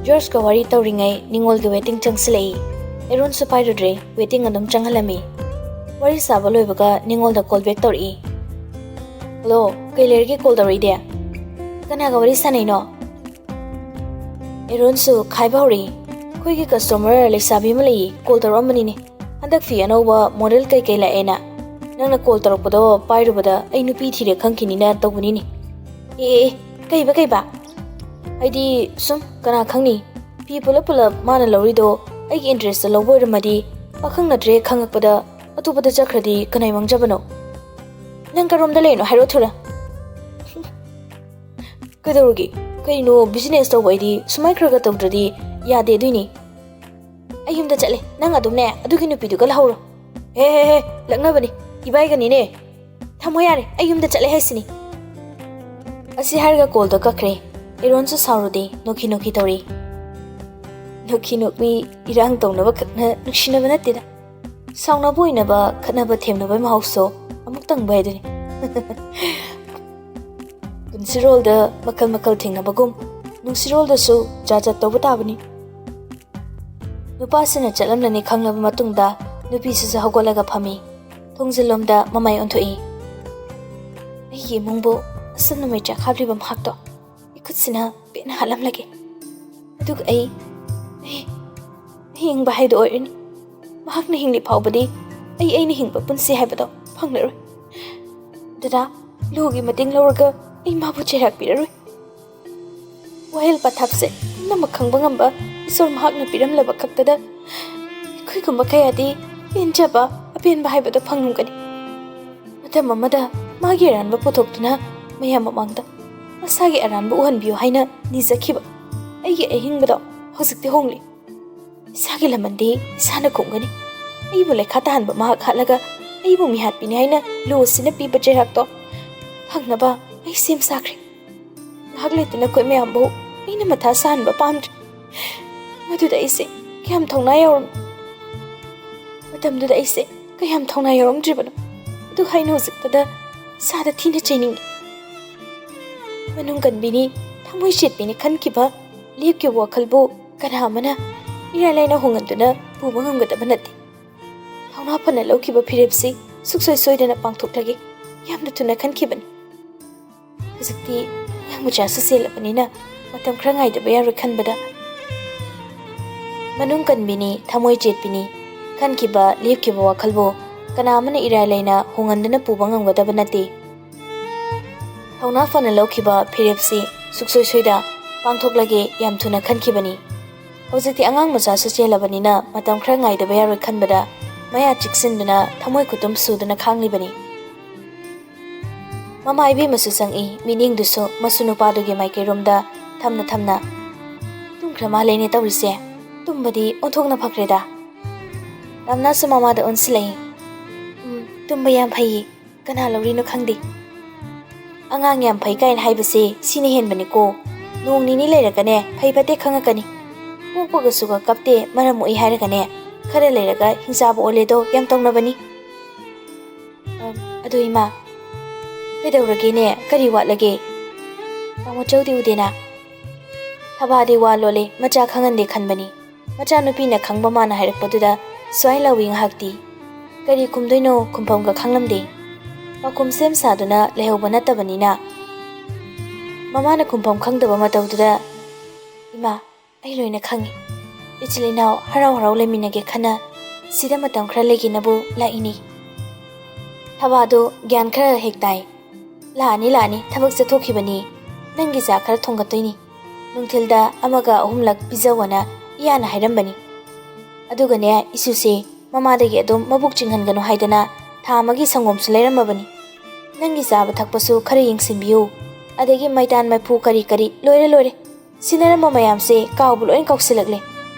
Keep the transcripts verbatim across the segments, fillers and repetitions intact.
ꯖꯣꯔꯖꯀ ꯋꯥꯔꯤ ꯇꯧꯔꯤꯉꯩ ꯅꯤꯉꯣꯜꯒꯤ waiting ꯆꯪꯁꯤꯜꯂꯛꯏ꯫ ꯑꯦꯔꯣꯟꯁꯨ ꯄꯥꯏꯔꯨꯗ꯭ꯔꯦ, waiting ꯑꯗꯨꯝ ꯆꯪꯍꯜꯂꯝꯃꯤ꯫ ꯋꯥꯔꯤ ꯁꯥꯕ ꯂꯣꯏꯕꯒ ꯅꯤꯉꯣꯜꯗ ꯀꯣꯜ ꯕꯦꯛ ꯇꯧꯔꯛꯏ꯫ "ꯍꯜꯂꯣ, ꯀꯩ ꯂꯩꯔꯒꯦ ꯀꯣꯜ ꯇꯧꯔꯛꯏꯗꯤ? ꯀꯅꯥꯒ ꯋꯥꯔꯤ ꯁꯥꯟꯅꯩꯅꯣ?" ꯑꯦꯔꯣꯟꯁꯨ ꯈꯥꯏꯕ ꯍꯧꯔꯛꯏ꯫ "ꯑꯩꯈꯣꯏꯒꯤ ꯀꯁꯇꯃꯔ ꯂꯩꯁꯥꯕꯤ ꯑꯃ ꯂꯩꯌꯦ, ꯀꯣꯜ ꯇꯧꯔꯛꯑꯝꯕꯅꯤꯅꯦ꯫ ꯍꯟꯗꯛ ꯐꯤ ꯑꯅꯧꯕ ꯃꯣꯗꯦꯜ ꯀꯩꯀꯩ ꯂꯥꯛꯑꯦꯅ꯫ ꯅꯪꯅ ꯀꯣꯜ ꯇꯧꯔꯛꯄꯗꯣ ꯄꯥꯏꯔꯨꯕꯗ ꯑꯩ ꯅꯨꯄꯤ ꯊꯤꯔꯦ ꯈꯪꯈꯤꯅꯤꯅ ꯇꯧꯕꯅꯤꯅꯦ꯫" "ꯑꯦ, ꯑꯦ, ꯑꯦ, ꯀꯩꯕ, ꯀꯩꯕ?" "ꯍꯥꯏꯗꯤ ꯁꯨꯝ, ꯀꯅꯥ ꯈꯪꯅꯤ? ꯐꯤ ꯄꯨꯂꯞ ꯄꯨꯂꯞ ꯃꯥꯅ ꯂꯧꯔꯤꯗꯣ ꯑꯩꯒꯤ ꯏꯟꯇꯔꯦꯁꯇ ꯂꯧꯕ ꯑꯣꯏꯔꯝꯃꯗꯤ, ꯄꯥꯈꯪ ꯅꯠꯇ꯭ꯔꯦ ꯈꯪꯉꯛꯄꯗ ꯑꯇꯣꯞꯄꯗ ꯆꯠꯈ꯭ꯔꯗꯤ ꯀꯅꯥꯏ ꯃꯥꯡꯖꯕꯅꯣ?" "ꯅꯪ ꯀꯔꯣꯝꯗ ꯂꯩꯔꯤꯅꯣ ꯍꯥꯏꯔꯛꯑꯣ ꯊꯨꯅ꯫" "ꯀꯩꯗꯧꯔꯒꯦ? ꯀꯩꯅꯣ, ꯕꯤꯖꯤꯅꯦꯁ ꯇꯧꯕ ꯑꯩꯗꯤ ꯁꯨꯃꯥꯏ ꯈꯔ ꯈꯔ ꯇꯧꯗ꯭ꯔꯗꯤ ꯌꯥꯗꯦ ꯑꯗꯨꯏꯅꯤ꯫" "ꯑꯩ ꯌꯨꯝꯗ ꯆꯠꯂꯦ, ꯅꯪ ꯑꯗꯨꯝꯅꯦ ꯑꯗꯨꯒꯤ ꯅꯨꯄꯤꯗꯨꯒ ꯂꯩꯍꯧꯔꯣ꯫" "ꯍꯦ, ꯍꯦ, ꯍꯦ, ꯂꯛꯅꯕꯅꯤ, ꯏꯕꯥꯏꯒꯅꯤꯅꯦ꯫ ꯊꯝꯃꯣ ꯌꯥꯔꯦ, ꯑꯩ ꯌꯨꯝꯗ ꯆꯠꯂꯦ ꯍꯥꯏꯁꯤꯅꯤ꯫" ꯑꯁꯤ ꯍꯥꯏꯔꯒ ꯀꯣꯜꯗꯣ ꯀꯛꯈ꯭ꯔꯦ꯫ ꯑꯦꯔꯣꯟꯁꯨ ꯁꯥꯎꯔꯨꯗꯦ, ꯅꯣꯛꯈꯤ ꯅꯣꯛꯈꯤ ꯇꯧꯔꯤ꯫ ꯅꯣꯛꯈꯤ ꯅꯣꯛꯃꯤ ꯏꯔꯥꯡ ꯇꯧꯅꯕ ꯈꯛꯅ ꯅꯨꯡꯁꯤꯅꯕ ꯅꯠꯇꯦꯗ꯫ ꯁꯥꯎꯅꯕ ꯑꯣꯏꯅꯕ, ꯈꯠꯅꯕ ꯊꯦꯝꯅꯕꯩ ꯃꯍꯥꯎꯁꯨ ꯑꯃꯨꯛ ꯇꯪꯕ ꯍꯥꯏꯗꯨꯅꯤ꯫ ꯄꯨꯟꯁꯤꯔꯣꯜꯗ ꯃꯈꯜ ꯃꯈꯜ ꯊꯦꯡꯅꯕꯒꯨꯝ, ꯅꯨꯡꯁꯤꯔꯣꯜꯗꯁꯨ ꯖꯥꯠ ꯖꯥꯠ ꯇꯧꯕ ꯇꯥꯕꯅꯤ꯫ ꯅꯨꯄꯥꯁꯤꯅ ꯆꯠꯂꯝꯂꯅꯤ ꯈꯪꯂꯕ ꯃꯇꯨꯡꯗ, ꯅꯨꯄꯤꯁꯤꯁꯨ ꯍꯧꯒꯠꯂꯒ ꯐꯝꯃꯤ꯫ ꯊꯣꯡꯖꯤꯜꯂꯣꯝꯗ ꯃꯃꯥꯏ ꯑꯣꯟꯊꯣꯛꯏ꯫ "ꯑꯩꯒꯤ ꯏꯃꯨꯡꯕꯨ ꯑꯁꯨꯝꯅ ꯃꯩꯆꯥꯛ ꯍꯥꯞꯂꯤꯕ ꯃꯍꯥꯛꯇꯣ ꯑꯩ ꯈꯨꯠꯁꯤꯅ ꯄꯦꯟꯅ ꯍꯥꯠꯂꯝꯂꯒꯦ꯫ ꯑꯗꯨꯒ ꯑꯩ, ꯑꯩ, ꯑꯩ ꯍꯤꯡꯕ ꯍꯥꯏꯗꯣ ꯑꯣꯏꯔꯅꯤ꯫ ꯃꯍꯥꯛꯅ ꯍꯤꯡꯂꯤ ꯐꯥꯎꯕꯗꯤ ꯑꯩ, ꯑꯩꯅ ꯍꯤꯡꯕ ꯄꯨꯟꯁꯤ ꯍꯥꯏꯕꯗꯣ ꯐꯪꯂꯔꯣꯏ꯫ ꯗꯗꯥ, ꯂꯨꯒꯤ ꯃꯇꯦꯡ ꯂꯧꯔꯒ ꯑꯩ ꯃꯥꯕꯨ ꯆꯩꯔꯥꯛ ꯄꯤꯔꯔꯣꯏ꯫" ꯋꯥꯌꯦꯜ ꯄꯊꯥꯞꯁꯦ ꯄꯨꯝꯅꯃꯛ ꯈꯪꯕ ꯉꯝꯕ ꯏꯁꯣꯔ ꯃꯍꯥꯛꯅ ꯄꯤꯔꯝꯂꯕ ꯈꯛꯇꯗ, ꯑꯩꯈꯣꯏꯒꯨꯝꯕ ꯀꯌꯥꯗꯤ ꯄꯦꯟꯖꯕ, ꯑꯄꯦꯟꯕ ꯍꯥꯏꯕꯗꯣ ꯐꯪꯂꯝꯒꯅꯤ꯫ ꯃꯇꯝ ꯑꯃꯗ ꯃꯥꯒꯤ ꯑꯔꯥꯟꯕ ꯄꯨꯊꯣꯛꯇꯨꯅ ꯃꯌꯥꯝ ꯃꯃꯥꯡꯗ ꯃꯁꯥꯒꯤ ꯑꯔꯥꯟꯕ ꯎꯍꯟꯕꯤꯌꯨ ꯍꯥꯏꯅ ꯅꯤꯖꯈꯤꯕ ꯑꯩꯒꯤ ꯑꯍꯤꯡꯕꯗꯣ ꯍꯧꯖꯤꯛꯇꯤ ꯍꯣꯡꯂꯦ꯫ ꯏꯁꯥꯒꯤ ꯂꯃꯟꯗꯤ ꯏꯁꯥꯅ ꯈꯨꯝꯒꯅꯤ꯫ ꯑꯩꯕꯨ ꯂꯩꯈꯥ ꯇꯥꯍꯟꯕ ꯃꯍꯥꯛ ꯍꯥꯠꯂꯒ ꯑꯩꯕꯨ ꯃꯤꯍꯥꯠꯄꯤꯅꯤ ꯍꯥꯏꯅ ꯂꯣ ꯑꯁꯤꯅ ꯄꯤꯕ ꯆꯩꯔꯥꯛꯇꯣ ꯐꯪꯅꯕ ꯑꯩ ꯁꯦꯝ ꯁꯥꯈ꯭ꯔꯦ꯫ ꯉꯥꯏꯍꯥꯛ ꯂꯩꯇꯅ ꯑꯩꯈꯣꯏ ꯃꯌꯥꯝꯕꯨ ꯑꯩꯅ ꯃꯊꯥ ꯁꯥꯍꯟꯕ ꯄꯥꯝꯗ꯭ꯔꯦ꯫ ꯃꯗꯨꯗ ꯑꯩꯁꯦ ꯀꯌꯥꯝ ꯊꯧꯅꯥ ꯌꯥꯎꯔꯝ-, ꯃꯇꯝꯗꯨꯗ ꯑꯩꯁꯦ ꯀꯌꯥꯝ ꯊꯧꯅꯥ ꯌꯥꯎꯔꯝꯗ꯭ꯔꯤꯕꯅꯣ꯫ ꯑꯗꯨ ꯍꯥꯏꯅ ꯍꯧꯖꯤꯛꯇꯗ ꯏꯁꯥꯗ ꯊꯤꯅ ꯆꯩꯅꯤꯡꯉꯤ꯫ ꯃꯅꯨꯡ ꯀꯟꯕꯤꯅꯤ, ꯊꯃꯣꯏ ꯁꯦꯠꯄꯤꯅꯤ ꯈꯟꯈꯤꯕ ꯂꯦꯞꯈꯤꯕ ꯋꯥꯈꯜꯕꯨ ꯀꯅꯥ ꯑꯃꯅ ꯏꯔꯥꯏ ꯂꯥꯏꯅ ꯍꯣꯡꯍꯟꯗꯨꯅ ꯄꯨꯕ ꯉꯝꯒꯗꯕ ꯅꯠꯇꯦ꯫ ꯊꯧꯅꯥ ꯐꯅ ꯂꯧꯈꯤꯕ ꯐꯤꯔꯦꯞꯁꯤ ꯁꯨꯡꯁꯣꯏ ꯁꯣꯏꯗꯅ ꯄꯥꯡꯊꯣꯛꯂꯒꯦ ꯌꯥꯝꯅ ꯊꯨꯅ ꯈꯟꯈꯤꯕꯅꯤ꯫ ꯍꯧꯖꯤꯛꯇꯤ ꯑꯉꯥꯡ ꯃꯆꯥꯁꯨ ꯆꯦꯜꯂꯕꯅꯤꯅ ꯃꯇꯝ ꯈꯔ ꯉꯥꯏꯗꯕ ꯌꯥꯔꯣꯏ ꯈꯟꯕꯗ ꯃꯅꯨꯡ ꯀꯟꯕꯤꯅꯤ, ꯊꯃꯣꯏ ꯆꯦꯠꯄꯤꯅꯤ꯫ ꯈꯟꯈꯤꯕ, ꯂꯦꯞꯈꯤꯕ ꯋꯥꯈꯜꯕꯨ ꯀꯅꯥ ꯑꯃꯅ ꯏꯔꯥꯏ ꯂꯥꯏꯅ ꯍꯣꯡꯍꯟꯗꯨꯅ ꯄꯨꯕ ꯉꯝꯒꯗꯕ ꯅꯠꯇꯦ꯫ ꯊꯧꯅꯥ ꯐꯅ ꯂꯧꯈꯤꯕ ꯐꯤꯔꯦꯞꯁꯤ ꯁꯨꯡꯁꯣꯏ ꯁꯣꯏꯗ ꯄꯥꯡꯊꯣꯛꯂꯒꯦ ꯌꯥꯝ ꯊꯨꯅ ꯈꯟꯈꯤꯕꯅꯤ꯫ ꯍꯧꯖꯤꯛꯇꯤ ꯑꯉꯥꯡ ꯃꯆꯥꯁꯨ ꯆꯦꯜꯂꯕꯅꯤꯅ ꯃꯇꯝ ꯈꯔ ꯉꯥꯏꯗꯕ ꯌꯥꯔꯣꯏ ꯈꯟꯕꯗ ꯃꯌꯥ ꯆꯤꯛꯁꯤꯟꯗꯨꯅ ꯊꯃꯣꯏ ꯈꯨꯇꯨꯝ ꯁꯨꯗꯨꯅ ꯈꯥꯡꯂꯤꯕꯅꯤ꯫ ꯃꯃꯥ ꯏꯕꯦꯝꯃꯁꯨ ꯆꯪꯏ, ꯃꯤꯠꯌꯦꯡꯗꯨꯁꯨ ꯃꯁꯨ ꯅꯨꯄꯥꯗꯨꯒꯤ ꯃꯥꯏꯀꯩꯔꯣꯝꯗ ꯊꯝꯅ ꯊꯝꯅ꯫ "ꯇꯨꯝꯈ꯭ꯔ ꯃꯥꯜꯂꯦꯅꯦ ꯇꯧꯔꯤꯁꯦ꯫ ꯇꯨꯝꯕꯗꯤ ꯑꯣꯟꯊꯣꯛꯅ ꯐꯈ꯭ꯔꯦꯗ꯫ ꯔꯝꯅꯥꯁꯨ ꯃꯃꯥꯗ ꯑꯣꯟꯁꯤꯜꯂꯛꯏ꯫ ꯎꯝ, ꯇꯨꯝꯕ ꯌꯥꯝ ꯐꯩꯌꯦ꯫ ꯀꯅꯥ ꯂꯧꯔꯤꯅꯣ ꯈꯪꯗꯦ꯫ ꯑꯉꯥꯡ ꯌꯥꯝ ꯐꯩ ꯀꯥꯏꯅ ꯍꯥꯏꯕꯁꯦ ꯁꯤꯅ ꯍꯦꯟꯕꯅꯤꯀꯣ꯫ ꯅꯣꯡ ꯅꯤꯅꯤ ꯂꯩꯔꯒꯅꯦ ꯐꯩ ꯐꯠꯇꯦ ꯈꯪꯉꯛꯀꯅꯤ꯫ ꯄꯣꯛꯄꯒꯁꯨꯒ ꯀꯞꯇꯦ, ꯃꯔꯝ ꯃꯣꯛꯏ ꯍꯥꯏꯔꯒꯅꯦ ꯈꯔ ꯂꯩꯔꯒ ꯍꯤꯡꯆꯥꯕ ꯑꯣꯜꯂꯦꯗꯣ ꯌꯥꯝ ꯇꯧꯅꯕꯅꯤ꯫ ꯑ, ꯑꯗꯨ ꯏꯃꯥ, ꯀꯩꯗꯧꯔꯒꯦꯅꯦ? ꯀꯔꯤ ꯋꯥꯠꯂꯒꯦ? ꯇꯥꯃꯣ ꯆꯧꯗꯤ ꯎꯗꯦꯅ? ꯊꯕꯥꯗꯤ ꯋꯥ ꯂꯣꯜꯂꯦ, ꯃꯆꯥ ꯈꯪꯍꯟꯗꯦ ꯈꯟꯕꯅꯤ꯫ ꯃꯆꯥꯅꯨꯄꯤꯅ ꯈꯪꯕ ꯃꯥꯅ ꯍꯥꯏꯔꯛꯄꯗꯨꯗ ꯁ꯭ꯋꯥꯏ ꯂꯥꯎꯏ ꯉꯥꯏꯍꯥꯛꯇꯤ꯫ ꯀꯔꯤ ꯈꯨꯝꯗꯣꯏꯅꯣ ꯈꯨꯝꯐꯝꯒ ꯈꯪꯂꯝꯗꯦ꯫ ꯄꯥꯎꯈꯨꯝ ꯁꯦꯝ ꯁꯥꯗꯨꯅ ꯂꯩꯍꯧꯕ ꯅꯠꯇꯕꯅꯤꯅ꯫ ꯃꯃꯥꯅ ꯈꯨꯝꯐꯝ ꯈꯪꯗꯕ ꯃꯇꯧꯗꯨꯗ, "ꯏꯃꯥ, ꯑꯩ ꯂꯣꯏꯅ ꯈꯪꯉꯤ꯫ ꯏꯆꯤꯜ ꯏꯅꯥꯎ ꯍꯔꯥꯎ ꯍꯔꯥꯎ ꯂꯩꯃꯤꯟꯅꯒꯦ ꯈꯟꯅ ꯁꯤꯗ ꯃꯇꯝ ꯈꯔ ꯂꯩꯒꯦꯅꯕꯨ ꯂꯥꯛꯏꯅꯤ꯫" ꯊꯕꯥꯗꯣ ꯒ꯭ꯌꯥꯟ ꯈꯔ ꯍꯦꯛ ꯇꯥꯏ꯫ "ꯂꯥꯛꯑꯅꯤ, ꯂꯥꯛꯑꯅꯤ, ꯊꯕꯛ ꯆꯠꯊꯣꯛꯈꯤꯕꯅꯤ꯫ ꯅꯪꯒꯤ ꯆꯥ ꯈꯔ ꯊꯣꯡꯒꯠꯇꯣꯏꯅꯤ꯫ ꯅꯨꯡꯊꯤꯜꯗ ꯑꯃꯒ ꯑꯍꯨꯝꯂꯛ ꯄꯤꯖꯧꯑꯅ ꯏꯌꯥꯅ ꯍꯥꯏꯔꯝꯕꯅꯤ꯫ ꯑꯗꯨꯒꯅꯦ, ꯏꯁꯨꯁꯦ ꯃꯃꯥꯗꯒꯤ ꯑꯗꯨꯝ ꯃꯕꯨꯛ ꯆꯤꯡꯍꯟꯒꯅꯨ ꯍꯥꯏꯗꯅ ꯊꯥ ꯑꯃꯒꯤ ꯁꯪꯒꯣꯝꯁꯨ ꯂꯩꯔꯝꯃꯕꯅꯤ꯫ ꯅꯪꯒꯤ ꯆꯥꯕ ꯊꯛꯄꯁꯨ ꯈꯔ ꯌꯦꯡꯁꯤꯟꯕꯤꯌꯨ꯫ ꯑꯗꯒꯤ ꯃꯩꯇꯥꯟ ꯃꯩꯐꯨ ꯀꯔꯤ ꯀꯔꯤ ꯂꯣꯏꯔꯦ ꯂꯣꯏꯔꯦ꯫ ꯁꯤꯟꯅꯔꯝꯕ ꯃꯌꯥꯝꯁꯦ ꯀꯥꯎꯕ ꯂꯣꯏ ꯀꯥꯎꯁꯤꯜꯂꯛꯂꯦ꯫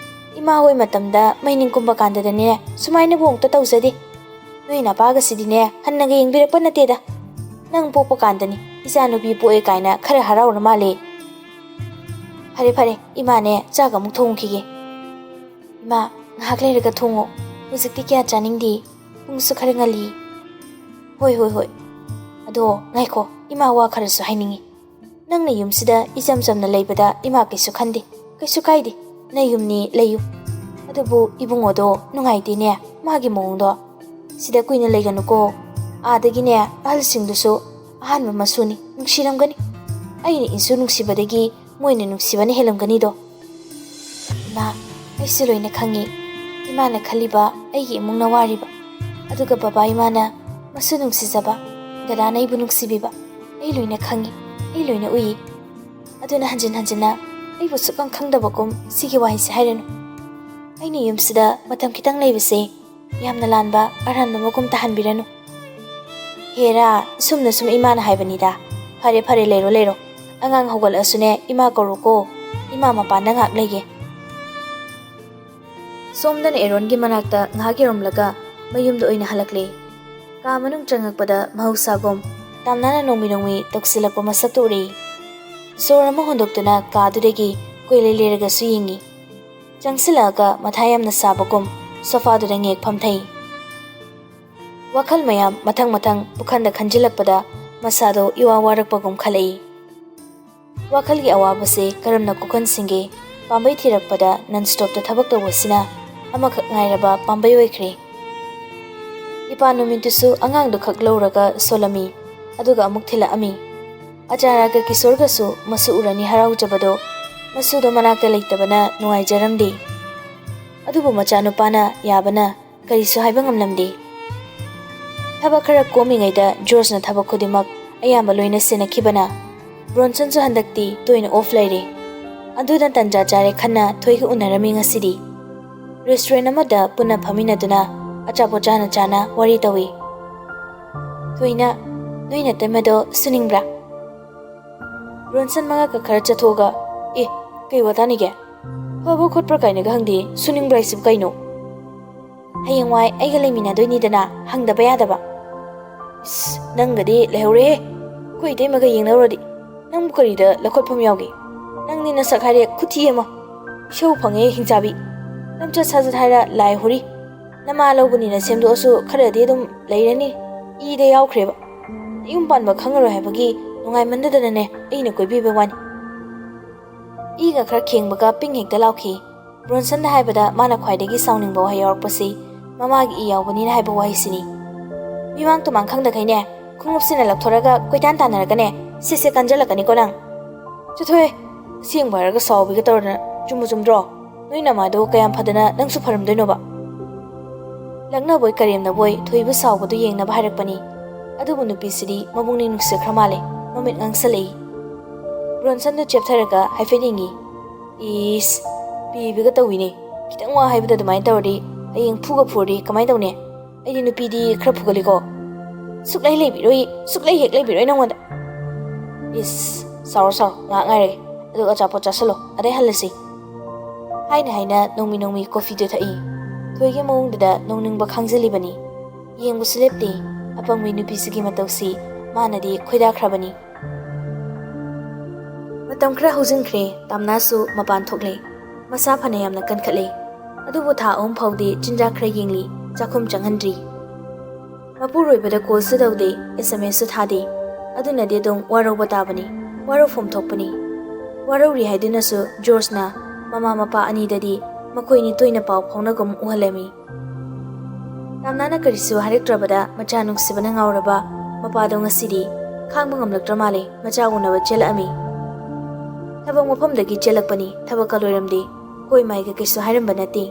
ꯏꯃꯥ ꯍꯣꯏ ꯃꯇꯝꯗ ꯃꯩ ꯅꯤꯡ ꯀꯨꯝꯕ ꯀꯥꯟꯗꯗꯅꯦ ꯁꯨꯃꯥꯏꯅꯕꯨ ꯑꯃꯨꯛꯇ ꯇꯧꯖꯗꯦ꯫ ꯅꯣꯏ ꯅꯄꯥꯒꯁꯤꯗꯤꯅꯦ ꯍꯟꯅꯒ ꯌꯦꯡꯕꯤꯔꯛꯄ ꯅꯠꯇꯦꯗ꯫ ꯅꯪ ꯄꯣꯛꯄ ꯀꯥꯟꯗꯅꯤ ꯏꯆꯥ ꯅꯨꯄꯤ ꯄꯣꯛꯑꯦ ꯀꯥꯏꯅ ꯈꯔ ꯍꯔꯥꯎꯔ ꯃꯥꯜꯂꯦ꯫ ꯐꯔꯦ ꯐꯔꯦ, ꯏꯃꯥꯅꯦ ꯆꯥꯛ ꯑꯃꯨꯛ ꯊꯣꯡꯈꯤꯒꯦ꯫ ꯏꯃꯥ, ꯉꯥꯏꯍꯥꯛ ꯂꯩꯔꯒ ꯊꯣꯡꯉꯣ꯫ ꯍꯧꯖꯤꯛꯇꯤ ꯀꯌꯥ ꯆꯥꯅꯤꯡꯗꯦ꯫ ꯄꯨꯡꯁꯨ ꯈꯔ ꯉꯜꯂꯤ꯫ ꯍꯣꯏ, ꯍꯣꯏ, ꯍꯣꯏ꯫ ꯑꯗꯣ ꯉꯥꯏꯈꯣ, ꯏꯃꯥ ꯋꯥ ꯈꯔꯁꯨ ꯍꯥꯏꯅꯤꯡꯉꯤ꯫ "ꯅꯪꯅ ꯌꯨꯝꯁꯤꯗ ꯏꯆꯝ ꯆꯝꯅ ꯂꯩꯕꯗ ꯏꯃꯥ ꯀꯩꯁꯨ ꯈꯟꯗꯦ꯫ ꯀꯩꯁꯨ ꯀꯥꯏꯗꯦ, ꯅꯌꯨꯝꯅꯤ, ꯂꯩꯌꯨ꯫ ꯑꯗꯨꯕꯨ ꯏꯕꯨꯡꯉꯣꯗꯣ ꯅꯨꯡꯉꯥꯏꯇꯦꯅꯦ, ꯃꯥꯒꯤ ꯃꯑꯣꯡꯗꯣ꯫ ꯁꯤꯗ ꯀꯨꯏꯅ ꯂꯩꯒꯅꯨꯀꯣ꯫ ꯑꯥꯗꯒꯤꯅꯦ, ꯑꯍꯜꯁꯤꯡꯗꯨꯁꯨ ꯑꯍꯥꯟꯕ ꯃꯁꯨꯅꯤ, ꯅꯨꯡꯁꯤꯔꯝꯒꯅꯤ꯫ ꯑꯩꯅ ꯏꯟꯁꯨ ꯅꯨꯡꯁꯤꯕꯗꯒꯤ ꯃꯣꯏꯅ ꯅꯨꯡꯁꯤꯕꯅ ꯍꯦꯜꯂꯝꯒꯅꯤꯗꯣ꯫" "ꯏꯃꯥ, ꯑꯩꯁꯨ ꯂꯣꯏꯅ ꯈꯪꯉꯤ꯫ ꯏꯃꯥꯅ ꯈꯜꯂꯤꯕ, ꯑꯩꯒꯤ ꯏꯃꯨꯡꯅ ꯋꯥꯔꯤꯕ, ꯑꯗꯨꯒ ꯕꯕꯥ ꯏꯃꯥꯅ ꯃꯁꯨ ꯅꯨꯡꯁꯤꯖꯕ, ꯗꯗꯥꯅ ꯑꯩꯕꯨ ꯅꯨꯡꯁꯤꯕꯤꯕ, ꯑꯩ ꯂꯣꯏꯅ ꯈꯪꯉꯤ, ꯑꯩ ꯂꯣꯏꯅ ꯎꯏ꯫ ꯑꯗꯨꯅ ꯍꯟꯖꯤꯟ ꯍꯟꯖꯤꯟꯅ ꯑꯩꯕꯨ ꯁꯨꯛꯈꯪ ꯈꯪꯗꯕꯒꯨꯝ ꯁꯤꯒꯤ ꯋꯥꯍꯩꯁꯦ ꯍꯥꯏꯔꯅꯨ꯫ ꯑꯩꯅ ꯌꯨꯝꯁꯤꯗ ꯃꯇꯝ ꯈꯤꯇꯪ ꯂꯩꯕꯁꯦ ꯌꯥꯝꯅ ꯂꯥꯟꯕ ꯑꯔꯥꯟꯕ ꯑꯃꯒꯨꯝ ꯇꯥꯍꯟꯕꯤꯔꯅꯨ꯫" "ꯍꯦꯔꯥ, ꯁꯨꯝꯅ ꯁꯨꯝ ꯏꯃꯥꯅ ꯍꯥꯏꯕꯅꯤꯗ꯫ ꯐꯔꯦ, ꯐꯔꯦ, ꯂꯩꯔꯣ, ꯂꯩꯔꯣ꯫ ꯑꯉꯥꯡ ꯍꯧꯒꯠꯂꯛꯑꯁꯨꯅꯦ, ꯏꯃꯥ ꯀꯧꯔꯣꯀꯣ꯫ ꯏꯃꯥ ꯃꯄꯥꯟꯗ ꯉꯥꯏꯍꯥꯛ ꯂꯩꯒꯦ꯫" ꯁꯣꯝꯗꯅ ꯑꯦꯔꯣꯟꯒꯤ ꯃꯅꯥꯛꯇ ꯉꯥꯏꯍꯥꯛ ꯌꯧꯔꯝꯂꯒ ꯃꯌꯨꯝꯗ ꯑꯣꯏꯅ ꯍꯜꯂꯛꯂꯦ꯫ ꯀꯥ ꯃꯅꯨꯡ ꯆꯪꯉꯛꯄꯗ ꯃꯍꯧꯁꯥꯒꯨꯝ ꯇꯥꯝꯅꯥꯅ ꯅꯣꯡꯃꯤ ꯅꯣꯡꯃꯤ ꯇꯧꯁꯤꯜꯂꯛꯄ ꯃꯁꯛꯇꯨ ꯎꯔꯛꯏ꯫ ꯁꯣꯔ ꯑꯃ ꯍꯣꯟꯗꯣꯛꯇꯨꯅ ꯀꯥꯗꯨꯗꯒꯤ ꯀꯣꯏꯂꯩ ꯂꯩꯔꯒꯁꯨ ꯌꯦꯡꯉꯤ꯫ ꯆꯪꯁꯤꯜꯂꯛꯑꯒ ꯃꯊꯥ ꯌꯥꯝꯅ ꯁꯥꯕꯒꯨꯝ ꯁꯣꯐꯥꯗꯨꯗ ꯉꯦꯛ ꯐꯝꯊꯩ꯫ ꯋꯥꯈꯜ ꯃꯌꯥꯝ ꯃꯊꯪ ꯃꯊꯪ ꯄꯨꯈꯟꯗ ꯈꯟꯖꯤꯜꯂꯛꯄꯗ ꯃꯁꯥꯗꯣ ꯏꯋꯥ ꯋꯥꯔꯛꯄꯒꯨꯝ ꯈꯜꯂꯛꯏ꯫ ꯋꯥꯈꯜꯒꯤ ꯑꯋꯥꯕꯁꯦ ꯀꯔꯝꯅ ꯀꯣꯛꯍꯟꯁꯤꯒꯦ? ꯄꯥꯝꯕꯩ ꯊꯤꯔꯛꯄꯗ non stopꯇ ꯊꯕꯛ ꯇꯧꯕꯁꯤꯅ ꯑꯃꯈꯛ ꯉꯥꯏꯔꯕ ꯄꯥꯝꯕꯩ ꯑꯣꯏꯈ꯭ꯔꯦ꯫ ꯏꯄꯥ ꯅꯨꯃꯤꯠꯇꯨꯁꯨ ꯑꯉꯥꯡꯗꯨ ꯈꯛ ꯂꯧꯔꯒ ꯁꯣꯜꯂꯝꯃꯤ, ꯑꯗꯨꯒ ꯑꯃꯨꯛ ꯊꯤꯜꯂꯛꯑꯝꯃꯤ꯫ ꯑꯆꯥꯔꯥꯒ ꯀꯤꯁꯣꯔꯒꯁꯨ ꯃꯁꯨ ꯎꯔꯅꯤ ꯍꯔꯥꯎꯖꯕꯗꯣ ꯃꯁꯨꯗꯣ ꯃꯅꯥꯛꯇ ꯂꯩꯇꯕꯅ ꯅꯨꯡꯉꯥꯏꯖꯔꯝꯗꯦ꯫ ꯑꯗꯨꯕꯨ ꯃꯆꯥꯅꯨꯄꯥꯅ ꯌꯥꯕꯅ ꯀꯔꯤꯁꯨ ꯍꯥꯏꯕ ꯉꯝꯂꯝꯗꯦ꯫ ꯊꯕꯛ ꯈꯔ ꯀꯣꯝꯃꯤꯉꯩꯗ ꯖꯣꯔꯖꯅ ꯊꯕꯛ ꯈꯨꯗꯤꯡꯃꯛ ꯑꯌꯥꯝꯕ ꯂꯣꯏꯅ ꯁꯦꯟꯅꯈꯤꯕꯅ ꯕ꯭ꯔꯣꯟꯁꯟꯁꯨ ꯍꯟꯗꯛꯇꯤ ꯇꯣꯏꯅ off ꯂꯩꯔꯦ꯫ ꯑꯗꯨꯅ ꯇꯟꯖꯥ ꯆꯥꯔꯦ ꯈꯟꯅ ꯊꯣꯏꯒ ꯎꯅꯔꯝꯃꯤ ꯉꯁꯤꯗꯤ꯫ Restaurant ꯑꯃꯗ ꯄꯨꯟꯅ ꯐꯝꯃꯤꯟꯅꯗꯨꯅ ꯑꯆꯥꯄꯣꯠ ꯆꯥꯅ ꯆꯥꯅ ꯋꯥꯔꯤ ꯇꯧꯏ꯫ "ꯊꯣꯏꯅ, ꯅꯣꯏ ꯅꯇꯩꯃꯗꯣ ꯁꯨꯅꯤꯡꯕ꯭ꯔꯥ?" ꯕ꯭ꯔꯣꯟꯁꯟ ꯃꯉꯛꯀ ꯈꯔ ꯆꯠꯊꯣꯛꯑꯒ, "ꯑꯦ, ꯀꯩ ꯋꯥ ꯇꯥꯅꯤꯒꯦ? ꯐꯕ ꯈꯣꯠꯄ꯭ꯔꯥ ꯀꯥꯏꯅꯒ ꯍꯪꯗꯦ, ꯁꯨꯅꯤꯡꯕ꯭ꯔꯥ ꯍꯥꯏꯁꯤꯕꯨ ꯀꯩꯅꯣ?" "ꯍꯌꯦꯡꯋꯥꯏ ꯑꯩꯒ ꯂꯩꯃꯤꯟꯅꯗꯣꯏꯅꯤꯗꯅ, ꯍꯪꯗꯕ ꯌꯥꯗꯕ꯫" "ꯏꯁ, ꯅꯪꯒꯗꯤ ꯂꯩꯍꯧꯔꯦꯍꯦ, ꯑꯩꯈꯣꯏ ꯏꯇꯩꯃꯒ ꯌꯦꯡꯅꯔꯨꯔꯗꯤ꯫ ꯅꯪꯕꯨ ꯀꯔꯤꯗ ꯂꯧꯈꯠꯐꯝ ꯌꯥꯎꯒꯦ? ꯅꯪꯗꯤ ꯅꯁꯛ ꯍꯥꯏꯔꯦ ꯈꯨꯊꯤ ꯑꯃ꯫ ꯏꯁꯧ ꯐꯪꯉꯦ ꯍꯤꯡꯆꯥꯕꯤ꯫ ꯂꯝꯆꯠ ꯁꯥꯖꯠ ꯍꯥꯏꯔ ꯂꯥꯏ ꯍꯣꯔꯤ꯫ ꯅꯃꯥ ꯂꯧꯕꯅꯤꯅ ꯁꯦꯝꯗꯣꯛꯑꯁꯨ ꯈꯔꯗꯤ ꯑꯗꯨꯝ ꯂꯩꯔꯅꯤ꯫ ꯏꯗ ꯌꯥꯎꯈ꯭ꯔꯦꯕ꯫ ꯌꯨꯝ ꯄꯥꯟꯕ ꯈꯪꯉꯔꯣꯏ ꯍꯥꯏꯕꯒꯤ ꯅꯨꯡꯉꯥꯏꯃꯟꯗꯗꯅꯅꯦ ꯑꯩꯅ ꯀꯣꯏꯕꯤꯕ ꯋꯥꯅꯤ꯫ ꯏꯒ ꯈꯔ ꯈꯦꯡꯕꯒ ꯄꯤꯡ ꯍꯦꯛꯇ ꯂꯥꯎꯈꯤ꯫ ꯕ꯭ꯔꯣꯟꯁꯟꯗ ꯍꯥꯏꯕꯗ ꯃꯥꯅ ꯈ꯭ꯋꯥꯏꯗꯒꯤ ꯁꯥꯎꯅꯤꯡꯕ ꯋꯥꯍꯩ ꯌꯥꯎꯔꯛꯄꯁꯤ ꯃꯃꯥꯒꯤ ꯏ ꯌꯥꯎꯕꯅꯤꯅ ꯍꯥꯏꯕ ꯋꯥꯍꯩꯁꯤꯅꯤ꯫ ꯃꯤꯃꯥꯡ ꯇꯨꯃꯥꯡ ꯈꯪꯗꯈꯩꯅꯦ, ꯈꯣꯡꯎꯞꯁꯤꯅ ꯂꯧꯊꯣꯔꯒ ꯀꯣꯏꯇꯥꯟ ꯇꯥꯟꯅꯔꯒꯅꯦ, ꯁꯤꯁꯦ ꯀꯟꯖꯜꯂꯛꯀꯅꯤꯀꯣ ꯅꯪ꯫ ꯆꯠꯊꯣꯛꯑꯦ꯫ ꯑꯁꯦꯡꯕ ꯍꯥꯏꯔꯒ ꯁꯥꯎꯕꯤꯒ ꯇꯧꯔꯗꯅ꯫ ꯆꯨꯝꯕꯨ ꯆꯨꯝꯗ꯭ꯔꯣ? ꯅꯣꯏ ꯅꯃꯥꯗꯣ ꯀꯌꯥꯝ ꯐꯗꯅ ꯅꯪꯁꯨ ꯐꯔꯝꯗꯣꯏꯅꯣꯕ? ꯂꯛꯅꯕꯣꯏ ꯀꯔꯦꯝꯅꯕꯣꯏ ꯊꯣꯏꯕ ꯁꯥꯎꯕꯗꯨ ꯌꯦꯡꯅꯕ ꯍꯥꯏꯔꯛꯄꯅꯤ꯫ ꯑꯗꯨꯕꯨ ꯅꯨꯄꯤꯁꯤꯗꯤ ꯃꯕꯨꯛꯅꯤꯡ ꯅꯨꯡꯁꯤꯈ꯭ꯔ ꯃꯥꯜꯂꯦ꯫ ꯃꯃꯤꯠ ꯉꯥꯡꯁꯜꯂꯛꯏ꯫ ꯕ꯭ꯔꯣꯟꯁꯟꯗꯨ ꯆꯦꯞꯊꯔꯒ ꯍꯥꯏꯐꯦꯠ ꯌꯦꯡꯉꯤ꯫ ꯏꯁ, ꯄꯤꯕꯤꯒ ꯇꯧꯏꯅꯦ꯫ ꯈꯤꯇꯪ ꯋꯥ ꯍꯥꯏꯕꯗ ꯑꯗꯨꯃꯥꯏꯅ ꯇꯧꯔꯗꯤ ꯍꯌꯦꯡ ꯐꯨꯒ ꯐꯨꯔꯗꯤ ꯀꯃꯥꯏꯅ ꯇꯧꯅꯤ? ꯑꯩꯗꯤ ꯅꯨꯄꯤꯗꯤ ꯈꯔ ꯐꯨꯒꯜꯂꯤꯀꯣ꯫ ꯁꯨꯛꯂꯩ ꯂꯩꯕꯤꯔꯣꯏ, ꯁꯨꯛꯂꯩ ꯍꯦꯛ ꯂꯩꯕꯤꯔꯣꯏ ꯅꯪꯉꯣꯟꯗ꯫ ꯏꯁ, ꯁꯥꯎꯔꯣ ꯁꯥꯎꯔꯣ, ꯉꯥꯏꯍꯥꯛ ꯉꯥꯏꯔꯒꯦ꯫ ꯑꯗꯨꯒ ꯑꯆꯥꯄꯣꯠ ꯆꯥꯁꯤꯜꯂꯣ, ꯑꯗꯩ ꯍꯜꯂꯁꯤ꯫ ꯍꯥꯏꯅ ꯍꯥꯏꯅ ꯅꯣꯡꯃꯤ ꯅꯣꯡꯃꯤ ꯀꯣꯐꯤꯗꯨ ꯊꯛꯏ꯫ ꯊꯣꯏꯒꯤ ꯃꯑꯣꯡꯗꯨꯗ ꯅꯣꯡꯅꯤꯡꯕ ꯈꯥꯡꯖꯤꯜꯂꯤꯕꯅꯤ꯫ ꯌꯦꯡꯕꯁꯨ ꯂꯦꯞꯇꯦ꯫ ꯑꯄꯪꯕꯤ ꯅꯨꯄꯤꯁꯤꯒꯤ ꯃꯇꯧꯁꯤ ꯃꯥꯅꯗꯤ ꯈꯣꯏꯗꯥꯈ꯭ꯔꯕꯅꯤ꯫ ꯃꯇꯝ ꯈꯔ ꯍꯧꯖꯤꯟꯈ꯭ꯔꯦ, ꯇꯥꯝꯅꯥꯁꯨ ꯃꯄꯥꯟ ꯊꯣꯛꯂꯦ꯫ ꯃꯁꯥ ꯐꯅ ꯌꯥꯝꯅ ꯀꯟꯈꯠꯂꯦ꯫ ꯑꯗꯨꯕꯨ ꯊꯥ ꯑꯍꯨꯝ ꯐꯥꯎꯗꯤ ꯆꯤꯟꯖꯥꯛ ꯈꯔ ꯌꯦꯡꯂꯤ, ꯆꯥꯛꯈꯨꯝ ꯆꯪꯍꯟꯗ꯭ꯔꯤ꯫ ꯃꯄꯨꯔꯣꯏꯕꯗ ꯀꯣꯜꯁꯨ ꯇꯧꯗꯦ, ꯑꯦꯁ ꯑꯦꯝ ꯑꯦꯁꯁꯨ ꯊꯥꯗꯦ꯫ ꯑꯗꯨꯅꯗꯤ ꯑꯗꯨꯝ ꯋꯥꯔꯧꯕ ꯇꯥꯕꯅꯤ, ꯋꯥꯔꯧꯐꯝ ꯊꯣꯛꯄꯅꯤ꯫ ꯋꯥꯔꯧꯔꯤ ꯍꯥꯏꯗꯨꯅꯁꯨ ꯖꯣꯔꯖꯅ ꯃꯃꯥ ꯃꯄꯥ ꯑꯅꯤꯗꯗꯤ ꯃꯈꯣꯏꯅꯤ ꯇꯣꯏꯅ ꯄꯥꯎ ꯐꯥꯎꯅꯒꯨꯝ ꯎꯍꯜꯂꯝꯃꯤ꯫ ꯇꯥꯝꯅꯥꯅ ꯀꯔꯤꯁꯨ ꯍꯥꯏꯔꯛꯇ꯭ꯔꯕꯗ ꯃꯆꯥ ꯅꯨꯡꯁꯤꯕꯅ ꯉꯥꯎꯔꯕ ꯃꯄꯥꯗꯣ ꯉꯁꯤꯗꯤ ꯈꯥꯡꯕ ꯉꯝꯂꯛꯇ꯭ꯔ ꯃꯥꯜꯂꯦ, ꯃꯆꯥ ꯎꯅꯕ ꯆꯦꯜꯂꯛꯑꯝꯃꯤ꯫ ꯊꯕꯛ ꯃꯐꯝꯗꯒꯤ ꯆꯦꯜꯂꯛꯄꯅꯤ, ꯊꯕꯛꯀ ꯂꯣꯏꯔꯝꯗꯦ꯫ ꯀꯣꯏ ꯃꯥꯏꯒ ꯀꯩꯁꯨ ꯍꯥꯏꯔꯝꯕ ꯅꯠꯇꯦ꯫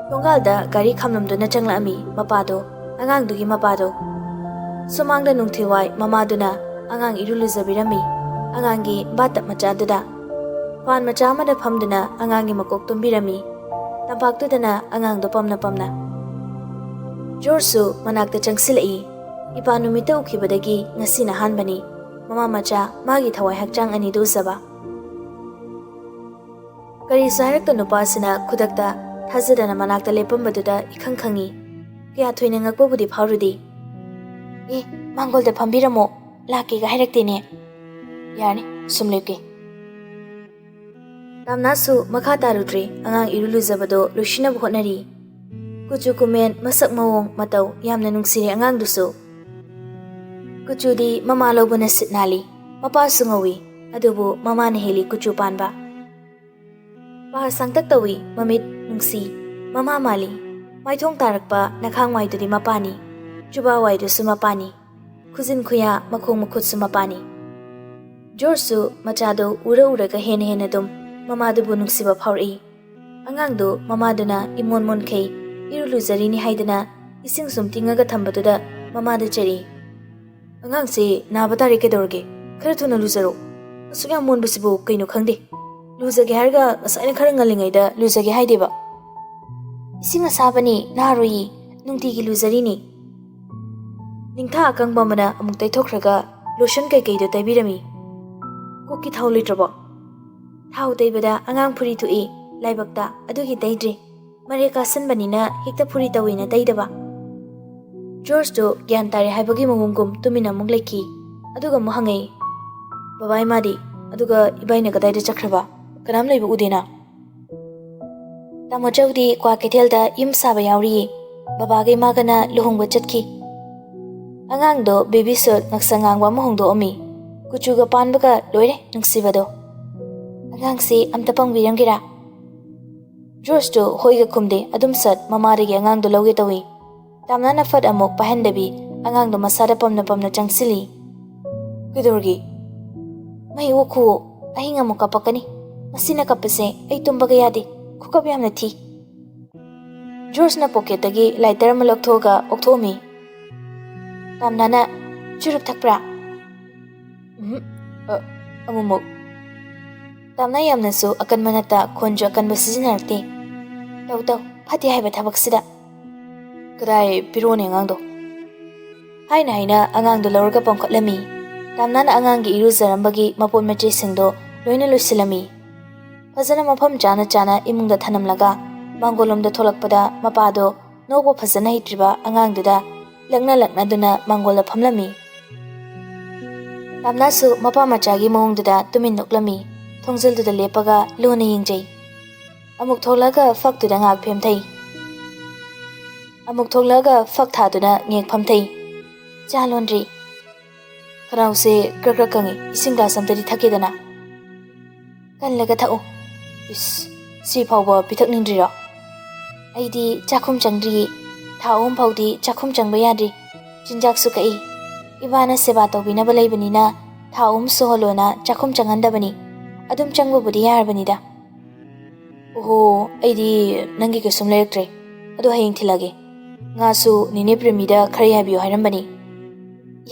ꯊꯣꯡꯒꯥꯜꯗ ꯒꯥꯔꯤ ꯈꯥꯝꯂꯝꯗꯨꯅ ꯆꯪꯂꯛꯑꯝꯃꯤ ꯃꯄꯥꯗꯣ, ꯑꯉꯥꯡꯗꯨꯒꯤ ꯃꯄꯥꯗꯣ꯫ ꯁꯨꯃꯥꯡꯗ ꯅꯨꯡꯊꯤꯜꯋꯥꯏ ꯃꯃꯥꯗꯨꯅ ꯑꯉꯥꯡ ꯏꯔꯨ ꯂꯨꯖꯕꯤꯔꯝꯃꯤ, ꯑꯉꯥꯡꯒꯤ ꯕꯥꯇꯞ ꯃꯆꯥꯗꯨꯗ꯫ ꯐꯥꯟ ꯃꯆꯥ ꯑꯃꯗ ꯐꯝꯗꯨꯅ ꯑꯉꯥꯡꯒꯤ ꯃꯀꯣꯛ ꯇꯨꯝꯕꯤꯔꯝꯃꯤ꯫ ꯇꯝꯄꯥꯛꯇꯨꯗꯅ ꯑꯉꯥꯡꯗꯣ ꯄꯝꯅ ꯄꯝꯅ꯫ ꯖꯣꯔꯖꯁꯨ ꯃꯅꯥꯛꯇ ꯆꯪꯁꯤꯜꯂꯛꯏ꯫ ꯏꯄꯥ ꯅꯨꯃꯤꯠꯇ ꯎꯈꯤꯕꯗꯒꯤ ꯉꯁꯤꯅ ꯑꯍꯥꯟꯕꯅꯤ꯫ ꯃꯃꯥ ꯃꯆꯥ ꯃꯥꯒꯤ ꯊꯋꯥꯏ ꯍꯛꯆꯥꯡ ꯑꯅꯤꯗꯨ ꯎꯖꯕ꯫ ꯀꯔꯤꯁꯨ ꯍꯥꯏꯔꯛꯇ ꯅꯨꯄꯥꯁꯤꯅ ꯈꯨꯗꯛꯇ ꯊꯥꯖꯗꯅ ꯃꯅꯥꯛꯇ ꯂꯦꯞꯄꯝꯕꯗꯨꯗ ꯏꯈꯪ ꯈꯪꯉꯤ꯫ ꯀꯌꯥ ꯊꯣꯏꯅ ꯉꯛꯄꯕꯨꯗꯤ ꯐꯥꯎꯔꯨꯗꯦ꯫ "ꯑꯦ, ꯃꯥꯡꯒꯣꯜꯗ ꯐꯝꯕꯤꯔꯝꯃꯣ, ꯂꯥꯛꯀꯦꯒ ꯍꯥꯏꯔꯛꯇꯦꯅꯦ꯫" "ꯌꯥꯔꯅꯤ, ꯁꯨꯝ ꯂꯦꯞꯀꯦ꯫" ꯇꯥꯝꯅꯥꯁꯨ ꯃꯈꯥ ꯇꯥꯔꯨꯗ꯭ꯔꯦ, ꯑꯉꯥꯡ ꯏꯔꯨ ꯂꯨꯖꯕꯗꯣ ꯂꯣꯏꯁꯤꯟꯅꯕ ꯍꯣꯠꯅꯔꯤ꯫ ꯀꯨꯆꯨ ꯀꯨꯃꯦꯟ, ꯃꯁꯛ ꯃꯑꯣꯡ ꯃꯇꯧ ꯌꯥꯝꯅ ꯅꯨꯡꯁꯤꯔꯦ ꯑꯉꯥꯡꯗꯨꯁꯨ꯫ ꯀꯨꯆꯨꯗꯤ ꯃꯃꯥ ꯂꯧꯕꯅ ꯁꯤꯠ ꯅꯥꯜꯂꯤ꯫ ꯃꯄꯥꯁꯨ ꯉꯧꯏ, ꯑꯗꯨꯕꯨ ꯃꯃꯥꯅ ꯍꯦꯜꯂꯤ ꯀꯨꯆꯨ ꯄꯥꯟꯕ꯫ ꯄꯥ ꯁꯥꯡꯇꯛ ꯇꯧꯏ, ꯃꯃꯤꯠ ꯅꯨꯡꯁꯤ, ꯃꯃꯥ ꯃꯥꯜꯂꯤ꯫ ꯃꯥꯏꯊꯣꯡ ꯇꯥꯔꯛꯄ ꯅꯈꯥꯡ ꯋꯥꯏꯗꯨꯗꯤ ꯃꯄꯥꯅꯤ, ꯆꯨꯕꯥ ꯋꯥꯏꯗꯨꯁꯨ ꯃꯄꯥꯅꯤ, ꯈꯨꯖꯤꯟ ꯈꯨꯌꯥ ꯃꯈꯣꯡ ꯃꯈꯨꯠꯁꯨ ꯃꯄꯥꯅꯤ꯫ ꯖꯣꯔꯖꯁꯨ ꯃꯆꯥꯗꯨ ꯎꯔ ꯎꯔꯒ ꯍꯦꯟꯅ ꯍꯦꯟꯅ ꯑꯗꯨꯝ ꯃꯃꯥꯗꯨꯕꯨ ꯅꯨꯡꯁꯤꯕ ꯐꯥꯎꯔꯛꯏ꯫ ꯑꯉꯥꯡꯗꯨ ꯃꯃꯥꯗꯨꯅ ꯏꯃꯣꯟ ꯃꯣꯟꯈꯩ ꯏꯔꯨ ꯂꯨꯖꯔꯤꯅꯤ ꯍꯥꯏꯗꯨꯅ ꯏꯁꯤꯡ ꯁꯨꯝ ꯇꯤꯡꯉꯒ ꯊꯝꯕꯗꯨꯗ ꯃꯃꯥꯗ ꯆꯩꯔꯛꯏ꯫ "ꯑꯉꯥꯡꯁꯦ ꯅꯥꯕ ꯇꯥꯔꯦ, ꯀꯩꯗꯧꯔꯒꯦ? ꯈꯔ ꯊꯨꯅ ꯂꯨꯖꯔꯣ꯫ ꯑꯁꯨꯛ ꯌꯥꯝ ꯃꯣꯟꯕꯁꯤꯕꯨ ꯀꯩꯅꯣ ꯈꯪꯗꯦ꯫ ꯂꯨꯖꯒꯦ ꯍꯥꯏꯔꯒ ꯉꯁꯥꯏꯅ ꯈꯔ ꯉꯜꯂꯤꯉꯩꯗ ꯂꯨꯖꯒꯦ ꯍꯥꯏꯗꯦꯕ꯫ ꯏꯁꯤꯡ ꯑꯁꯥꯕꯅꯤ, ꯅꯥꯔꯣꯏꯌꯦ꯫ ꯅꯨꯡꯇꯤꯒꯤ ꯂꯨꯖꯔꯤꯅꯤ꯫" ꯅꯤꯡꯊꯥ ꯑꯀꯪꯕ ꯑꯃꯅ ꯑꯃꯨꯛ ꯇꯩꯊꯣꯛꯈ꯭ꯔꯒ ꯂꯣꯁꯟ ꯀꯩꯀꯩꯗꯣ ꯇꯩꯕꯤꯔꯝꯃꯤ꯫ "ꯀꯣꯛꯀꯤ ꯊꯥꯎ ꯂꯩꯇ꯭ꯔꯕꯣ?" "ꯊꯥꯎ ꯇꯩꯕꯗ ꯑꯉꯥꯡ ꯐꯨꯔꯤ ꯊꯣꯛꯏ ꯂꯥꯏꯕꯛꯇ, ꯑꯗꯨꯒꯤ ꯇꯩꯗ꯭ꯔꯤ꯫ ꯃꯔꯦꯛ ꯀꯥꯁꯟꯕꯅꯤꯅ ꯍꯦꯛꯇ ꯐꯨꯔꯤ ꯇꯧꯏꯅ ꯇꯩꯗꯕ꯫" ꯖꯣꯔꯖꯇꯨ ꯒ꯭ꯌꯥꯟ ꯇꯥꯔꯦ ꯍꯥꯏꯕꯒꯤ ꯃꯑꯣꯡꯒꯨꯝ ꯇꯨꯃꯤꯟꯅ ꯑꯃꯨꯛ ꯂꯩꯈꯤ꯫ ꯑꯗꯨꯒ ꯑꯃꯨꯛ ꯍꯪꯉꯛꯏ, "ꯕꯕꯥ ꯏꯃꯥꯗꯤ? ꯑꯗꯨꯒ ꯏꯕꯥꯏꯅ ꯀꯗꯥꯏꯗ ꯆꯠꯈ꯭ꯔꯕ? ꯀꯅꯥꯝ ꯂꯩꯕ ꯎꯗꯦꯅ?" "ꯇꯥꯃꯣ ꯆꯧꯗꯤ ꯀ꯭ꯋꯥ ꯀꯩꯊꯦꯜꯗ ꯌꯨꯝ ꯁꯥꯕ ꯌꯥꯎꯔꯤꯌꯦ꯫ ꯕꯕꯥꯒ ꯏꯃꯥꯒꯅ ꯂꯨꯍꯣꯡꯕ ꯆꯠꯈꯤ꯫" ꯑꯉꯥꯡꯗꯣ ꯕꯦꯕꯤ ꯁꯨꯠ ꯉꯛꯁꯪ ꯉꯥꯡꯕ ꯑꯃ ꯍꯣꯡꯗꯣꯛꯑꯝꯃꯤ꯫ ꯀꯨꯆꯨꯒ ꯄꯥꯟꯕꯒ ꯂꯣꯏꯔꯦ, ꯅꯨꯡꯁꯤꯕꯗꯣ꯫ "ꯑꯉꯥꯡꯁꯤ ꯑꯝꯇ ꯄꯪꯕꯤꯔꯝꯒꯦꯔꯥ?" ꯖꯣꯔꯖꯇꯨ ꯍꯣꯏꯒ ꯈꯨꯝꯗꯦ, ꯑꯗꯨꯝ ꯁꯠ ꯃꯃꯥꯗꯒꯤ ꯑꯉꯥꯡꯗꯣ ꯂꯧꯒꯦ ꯇꯧꯏ꯫ ꯇꯥꯝꯅꯥꯅ ꯐꯠ ꯑꯃꯨꯛ ꯄꯥꯏꯍꯟꯗꯕꯤ ꯑꯉꯥꯡꯗꯣ ꯃꯁꯥꯗ ꯄꯝꯅ ꯄꯝꯅ ꯆꯪꯁꯤꯜꯂꯤ꯫ "ꯀꯩꯗꯧꯔꯒꯦ?" "ꯃꯩ ꯑꯣꯛꯈꯨꯋꯣ, ꯑꯍꯤꯡ ꯑꯃꯨꯛ ꯀꯞꯄꯛꯀꯅꯤ꯫ ꯃꯁꯤꯅ ꯀꯞꯄꯁꯦ ꯑꯩ ꯇꯨꯝꯕꯒ ꯌꯥꯗꯦ, ꯈꯨꯀꯞ ꯌꯥꯝꯅ ꯊꯤ꯫" ꯖꯣꯔꯖꯅ ꯄꯣꯀꯦꯠꯇꯒꯤ ꯂꯥꯏꯇꯔ ꯑꯃ ꯂꯧꯊꯣꯛꯑꯒ ꯑꯣꯛꯊꯣꯛꯑꯝꯃꯤ꯫ ꯇꯥꯝꯅꯥꯅ, "ꯆꯨꯔꯨꯞ ꯊꯛꯄ꯭ꯔꯥ?" "ꯎꯝ, ꯑ, ꯑꯃꯨꯛꯃꯨꯛ꯫" ꯇꯥꯝꯅꯥ ꯌꯥꯝꯅꯁꯨ ꯑꯀꯟꯕ ꯅꯠꯇ ꯈꯣꯟꯁꯨ ꯑꯀꯟꯕ ꯁꯤꯖꯤꯟꯅꯔꯛꯇꯦ꯫ "ꯇꯧ ꯇꯧ, ꯐꯠꯇꯦ ꯍꯥꯏꯕ ꯊꯕꯛꯁꯤꯗ꯫ ꯀꯗꯥꯏ, ꯄꯤꯔꯣꯅꯦ ꯑꯉꯥꯡꯗꯣ꯫" ꯍꯥꯏꯅ ꯍꯥꯏꯅ ꯑꯉꯥꯡꯗꯨ ꯂꯧꯔꯒ ꯄꯣꯝꯈꯠꯂꯝꯃꯤ꯫ ꯇꯥꯝꯅꯥꯅ ꯑꯉꯥꯡꯒꯤ ꯏꯔꯨꯖꯔꯝꯕꯒꯤ ꯃꯄꯣꯠ ꯃꯆꯩꯁꯤꯡꯗꯣ ꯂꯣꯏꯅ ꯂꯣꯏꯁꯤꯜꯂꯝꯃꯤ꯫ ꯐꯖꯅ ꯃꯐꯝ ꯆꯥꯅ ꯆꯥꯅ ꯏꯃꯨꯡꯗ ꯊꯅꯝꯂꯒ ꯃꯥꯡꯒꯣꯜꯂꯣꯝꯗ ꯊꯣꯛꯂꯛꯄꯗ ꯃꯄꯥꯗꯣ ꯅꯣꯛꯄ ꯐꯖꯅ ꯍꯩꯇ꯭ꯔꯤꯕ ꯑꯉꯥꯡꯗꯨꯗ ꯂꯛꯅ ꯂꯛꯅꯗꯨꯅ ꯃꯥꯡꯒꯣꯜꯗ ꯐꯝꯂꯝꯃꯤ꯫ ꯇꯥꯝꯅꯥꯁꯨ ꯃꯄꯥ ꯃꯆꯥꯒꯤ ꯃꯑꯣꯡꯗꯨꯗ ꯇꯨꯃꯤꯟ ꯅꯣꯛꯂꯝꯃꯤ꯫ ꯊꯣꯡꯖꯤꯜꯗꯨꯗ ꯂꯦꯞꯄꯒ ꯂꯨꯅ ꯌꯦꯡꯖꯩ꯫ ꯑꯃꯨꯛ ꯊꯣꯛꯂꯛꯑꯒ ꯐꯛꯇꯨꯗ ꯉꯥꯏꯍꯥꯛ ꯐꯦꯝꯊꯩ꯫ ꯑꯃꯨꯛ ꯊꯣꯛꯂꯛꯑꯒ ꯐꯛ ꯊꯥꯗꯨꯅ ꯉꯦꯛ ꯐꯝꯊꯩ꯫ ꯆꯥ ꯂꯣꯟꯗ꯭ꯔꯤ꯫ ꯈꯅꯥꯎꯁꯦ ꯀ꯭ꯔꯛ ꯀ꯭ꯔꯛ ꯀꯪꯉꯤ, ꯏꯁꯤꯡ ꯒ꯭ꯂꯥꯁ ꯑꯝꯇꯗꯤ ꯊꯛꯀꯦꯗꯅ꯫ ꯀꯜꯂꯒ ꯊꯛꯎ꯫ ꯏꯁ, ꯁꯤ ꯐꯥꯎꯕ ꯄꯤꯊꯛꯅꯤꯡꯗ꯭ꯔꯤꯔꯣ? ꯑꯩꯗꯤ ꯆꯥꯛꯈꯨꯝ ꯆꯪꯗ꯭ꯔꯤꯌꯦ꯫ ꯊꯥ ꯑꯍꯨꯝ ꯐꯥꯎꯗꯤ ꯆꯥꯛꯈꯨꯝ ꯆꯪꯕ ꯌꯥꯗ꯭ꯔꯤ꯫ ꯆꯤꯟꯖꯥꯛꯁꯨ ꯀꯛꯏ꯫ ꯏꯃꯥꯅ ꯁꯦꯕꯥ ꯇꯧꯕꯤꯅꯕ ꯂꯩꯕꯅꯤꯅ ꯊꯥ ꯑꯍꯨꯝ ꯁꯨꯍꯜꯂꯣꯅ ꯆꯥꯛꯈꯨꯝ ꯆꯪꯍꯟꯗꯕꯅꯤ꯫ ꯑꯗꯨꯝ ꯆꯪꯕꯕꯨꯗꯤ ꯌꯥꯔꯕꯅꯤꯗ꯫ ꯑꯣꯍꯣ, ꯑꯩꯗꯤ ꯅꯪꯒꯤ ꯀꯩꯁꯨꯝ ꯂꯩꯔꯛꯇ꯭ꯔꯦ꯫ ꯑꯗꯣ ꯍꯌꯦꯡ ꯊꯤꯜꯂꯒꯦ꯫ ꯉꯥꯁꯨ ꯅꯦꯅꯦ ꯄ꯭ꯔꯦꯃꯤꯗ ꯈꯔ ꯌꯥꯏꯕꯤꯌꯨ ꯍꯥꯏꯔꯝꯕꯅꯤ꯫